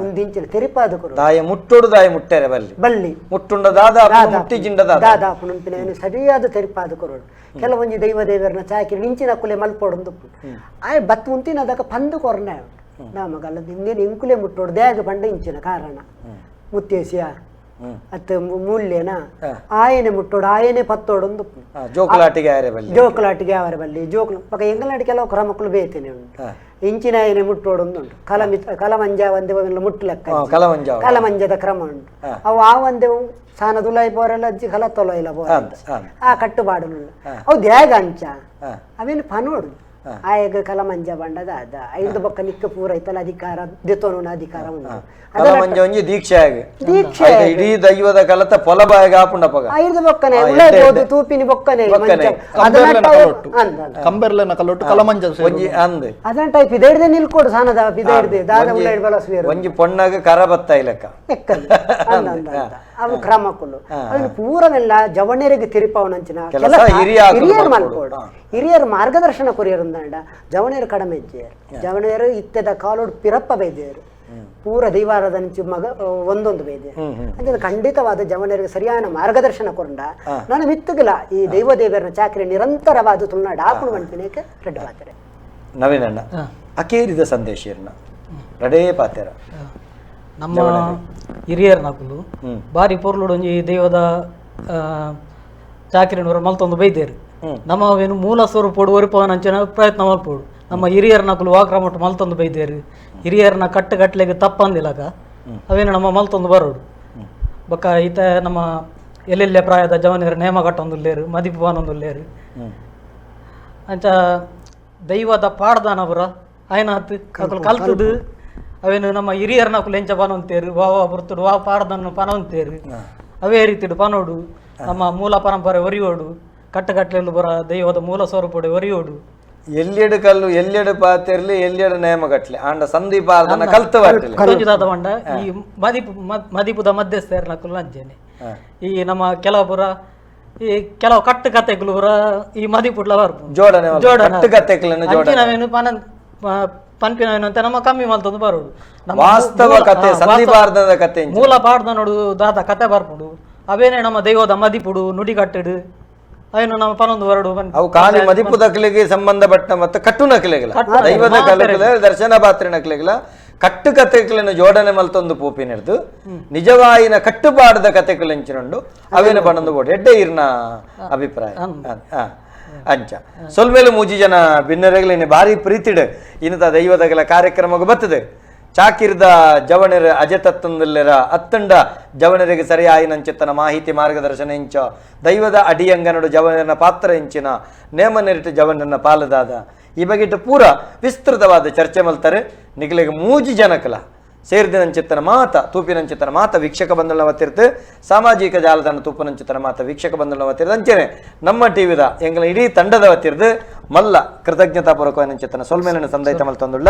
ಒಂದು ಇಂಚಿನ ತೆರಿಪಾದ ಕೊರು ದಾಯ ಮುಟ್ಟೋಡು ದಾಯ ಮುಟ್ಟೆರೆ ಬಲ್ಲಿ ಬಲ್ಲಿ ಮುಟ್ಟುಂಡ ದಾದ ಮುಟ್ಟಿಜಿಂಡ ದಾದ ಪುನಂಪಿನ ಸರಿಯಾದ ತೆರಿಪಾದ ಕೊರೋಡು ಕೆಲವೊಂಜಿ ದೈವ ದೇವರನ್ನ ಚಾಕಿ ಇಂಚಿನ ಕುಲೆ ಮಲ್ಪೋಡು ಆಯ್ ಬತ್ತು ಉಂತಿನ ಅದಕ್ಕೆ ಪಂದು ಕೊರನೆ ನಮಗಲ್ಲ ಇನ್ನೇನು ಇಂಕುಲೆ ಮುಟ್ಟೋಡು ದೇಗ ಪಂಡ ಇಂಚಿನ ಕಾರಣ ಮುತ್ತೇಸಿಯ ಅತ್ತ ಮೂಲ್ಯನ ಆಯನೆ ಮುಟ್ಟೋಡು ಆಯನೆ ಪತ್ತೋಡು ಜೋಕುಲಾಟಿಗೆ ಆರೆ ಬಲ್ಲಿ ಜೋಕುಲಾಟಿಗೆ ಅವರ ಬಲ್ಲಿ ಜೋಕುಲು ಬೊಕ ಎಂಗಲಾಟಿ ಕೆಲವು ಕ್ರಮಕ್ಕಳು ಬೇತೇನೆ ಉಂಟು. ಇಂಚಿನ ಆಯನೆ ಮುಟ್ಟೋಡು ಉಂಟು ಕಲಮಂಜ ಒಂದೇ ಮುಟ್ಟು ಲೆಕ್ಕ ಕಲಮಂಜದ ಕ್ರಮ ಉಂಟು. ಅವು ಆ ಒಂದೇ ಸಾನ ದುಲಾಯಿ ಪೋರೆಲ್ಲ ಅಜ್ಜಿ ಕಲ ತೊಲೈಲ ಪೋರ ಆ ಕಟ್ಟುಪಾಡು ಅವು ದ್ಯಾಗ ಅಂಚ ಅವೇನು ಪನೋಡು ಆಯಗ ಕಲಮಂಜ ಬಂಡದ ಅದ ಐದು ಬೊಕ್ಕ ನಿಕ್ಕ ಪೂರ ಐತಲ್ಲ ಅಧಿಕಾರ ದೆತ್ತೋನ ಅಧಿಕಾರ ಉಂಟು. ಕಲಮಂಜ ಒಂಜಿ ದೀಕ್ಷೆ ಆಗಿ ದೀಕ್ಷೆ ಇಡೀ ದೈವದ ಕಲತ ಪೊಲಬಾಯಗ ಆಪುಂಡಪಗ ಐದು ಬೊಕ್ಕನೆ ಉಳಾಯಿ ತೂಪಿನಿ ಬೊಕ್ಕನೆ ಕಂಬೆರ್ಲೆನ ಕಲೊಟ್ಟು ಕಲಮಂಜ ಒಂಜಿ ಅಂದ್ ಅದನ್ನ ಟೈಪ್ ಇದೇ ನಿಲ್ಕೊಡು ಸಾನದ ಇದೇ ದಾದ ಉಳಾಯಿ ಬಳಸುವೇರು ಒಂಜಿ ಪೊಣ್ಣಗ ಕರ ಬತ್ತ ಇಲಕ್ಕ ಅವು ಕ್ರಮಕ್ಕುಲು ಅದನ್ನು ಪೂರವೆಲ್ಲ ಜವಣರಿಗೆ ತಿರುಪವನಂಚಿನ ಕೆಲಸ ಹಿರಿಯರು ಮಲ್ಕೋಡು ಹಿರಿಯರು ಮಾರ್ಗದರ್ಶನ ಕೊರಿಯರುಂದಾಂಡ ಜವಣೇರು ಕಡಿಮೆ ಇಜ್ಜೇರು ಜವಣೇರು ಇತ್ತೆದ ಕಾಲೋಡು ಪಿರಪ್ಪ ಬೈದೇರು ಪೂರ ದೈವಾರಾಧನೆ ಮಗ ಒಂದೊಂದು ಬೈದೆ ಅಂದ್ರೆ ಖಂಡಿತವಾದ ಜವಣರಿಗೆ ಸರಿಯಾದ ಮಾರ್ಗದರ್ಶನ ಕೊರಂಡ ನಾನು ಮಿತ್ತುಗಿಲ್ಲ ಈ ದೈವ ದೇವರನ್ನ ಚಾಕರಿ ನಿರಂತರವಾದ ತುಳುನಾಡು ಆಪುಣ ಮನ್ಪಿನೇಕೆ ರೆಡ್ಡು ಪಾತ್ರೆ. ನವೀನಣ್ಣ ಅಕೇರಿದ ಸಂದೇಶ ಇರ್ನ ರಡೇ ಪಾತೆರ ನಮ್ಮ ಹಿರಿಯರ್ನಕುಲು ಬಾರಿ ಪೊರ್ಲುಡು ಒಂಜಿ ದೈವದ ಚಾಕರಿನವರು ಮಲ್ತೊಂದು ಬೈದೇರು. ನಮ್ಮ ಅವೇನು ಮೂಲ ಸ್ವರೂಪೋಡು ಒರಿಪವನಂಚಿನ ಪ್ರಯತ್ನ ಮಲ್ಪೋಡು. ನಮ್ಮ ಹಿರಿಯರ್ನಕುಲು ವಾಕ್ರಮಟ್ಟು ಮಲ್ತೊಂದು ಬೈದೇರು. ಹಿರಿಯರ್ನ ಕಟ್ಟು ಕಟ್ಲೆಗೆ ತಪ್ಪಂದಿಲ್ಲಕ ಅವೇನು ನಮ್ಮ ಮಲ್ತೊಂದು ಬರೋಡು. ಬೊಕ್ಕ ಈತ ನಮ್ಮ ಎಲ್ಲೆಲ್ಲೆ ಪ್ರಾಯದ ಜವನಿಯರು ನೇಮ ಕಟ್ಟೊಂದುಲ್ಲೇರು ಮದಿಪು ಬಾನೊಂದುಲ್ಲೇರು. ಅಂಚ ದೈವದ ಪಾಡ್ದಾನವರ ಆಯ್ನ ಹತ್ತು ಅಕುಲು ಕಲ್ತದು ಅವೇನು ನಮ್ಮ ಹಿರಿಯರ್ನಕುಲು ಎಂಚ ಪನೊಂತೇರು ವಾ ವಾ ಬರ್ತುಡು ವಾ ಪಾಡ್ದನ್ನು ಪನೊಂತೇರು ಅವೇ ರೀತಿಡು ಪನೋಡು. ನಮ್ಮ ಮೂಲ ಪರಂಪರೆ ಒರಿಯೋಡು ಕಟ್ಟುಕಟ್ಲೆಲ್ಲ ಬರ ದೈವದ ಮೂಲ ಸ್ವರೂಪಡು ಒರಿಯೋಡು. ಎಲ್ಲೆಡು ಕಲ್ಲು ಎಲ್ಲೆಡು ಪಾತೆರ್ಲಿ ಎಲ್ಲೆಡು ನೇಮ ಕಟ್ಲಿ ಆಂಡ ಸಂದೀಪ ಕಲ್ತು ಬಂಡ ಈ ಮದಿಪು ಮದಿಪುದ ಮಧ್ಯಸ್ಥರನಕುಲು ಅಂಚೇನೆ ಈ ನಮ್ಮ ಕೆಲವಪುರ ಈ ಕೆಲವು ಕಟ್ಟು ಕತೆಗಳು ಪುರ ಈ ಮದಿಪುಡ್ಲ ಬರ್ಪು ಜೋಡಣೆ ಜೋಡಣೆ ಕತೆಗಳನ್ನು ಜೋಡಣೆ ನಾವೇನು ಪನ್ಪಿನವೇನು ಅಂತ ನಮ್ಮ ಕಮ್ಮಿ ಮಲ್ತೊಂದು ಬರೋಡು. ವಾಸ್ತವ ಕತೆ ಸಂದೀಪಾರ್ಧದ ಕತೆ ಮೂಲ ಪಾಡ್ದ ನೋಡು ದಾದ ಕತೆ ಬರ್ಪುಡು ಅವೇನೇ ನಮ್ಮ ದೈವದ ಮದಿಪುಡು ನುಡಿಗಟ್ಟಡು ಅವೇನು ನಮ್ಮ ಪನೊಂದು ಬರಡು. ಅವು ಖಾಲಿ ಮದಿಪು ದಕ್ಲಿಗೆ ಸಂಬಂಧಪಟ್ಟ ಮತ್ತು ಕಟ್ಟು ನಕಲಿಗಳ ದೈವದ ಕಲಕಲ ದರ್ಶನ ಪಾತ್ರೆ ನಕಲಿಗಳ ಕಟ್ಟು ಕತೆಗಳನ್ನು ಜೋಡಣೆ ಮಲ್ತೊಂದು ಪೋಪಿನಿಡ್ದು ನಿಜವಾಯಿನ ಕಟ್ಟುಪಾಡದ ಕತೆಗಳು ಅವೇನು ಪನೊಂದು ಬೋಡು ಎಡ್ಡೆ ಇರ್ನ ಅಭಿಪ್ರಾಯ ಅಂಚ ಸೊಲ್ಮೇಲೆ ಮೂಜಿ ಜನ ಬಿನ್ನರೆಗಳು ಭಾರಿ ಪ್ರೀತಿಡು ಇನ್ನತ ದೈವದಗಲ ಕಾರ್ಯಕ್ರಮಕ್ಕೆ ಬರ್ತದೆ. ಚಾಕಿರ್ದ ಜವಣರ ಅಜತತ್ತಂದಲ್ಲೆರ ಅತ್ತಂಡ ಜವಣರಿಗೆ ಸರಿಯಾಯಿನಂಚಿತ್ತನ ಮಾಹಿತಿ ಮಾರ್ಗದರ್ಶನ ಇಂಚ ದೈವದ ಅಡಿಯಂಗನಡು ಜವಣರನ ಪಾತ್ರ ಇಂಚಿನ ನೇಮ ನೆರಿಟ ಜವಣರನ ಪಾಲದಾದ ಈ ಬಗೆಟ್ ಪೂರ ವಿಸ್ತೃತವಾದ ಚರ್ಚೆ ಮಲ್ತಾರೆ. ನಿಗಲಿಗೆ ಮೂಜಿ ಜನಕಲ ಸೇರಿದಿನಂಚಿತ್ತನ ಮಾತ ತೂಪಿನಂಚಿತ್ತನ ಮಾತ ವೀಕ್ಷಕ ಬಂಧನ ವತ್ತಿರ್ತು ಸಾಮಾಜಿಕ ಜಾಲತಾಣ ತೂಪಿನಂಚಿತ್ತನ ಮಾತ ವೀಕ್ಷಕ ಬಂಧನ ವತ್ತಿರ್ದು ಅಂಚನೆ ನಮ್ಮ ಟಿವಿದ ಎಂಗಳ ಇಡೀ ತಂಡದ ವತ್ತಿರ್ದು ಮಲ್ಲ ಕೃತಜ್ಞತಾಪೂರ್ವಕವಾದ ಸೊಲ್ಮೇಲನ್ನು ಸಂದೈತ ಮಲ್ತೊಂದುಳ್ಳ.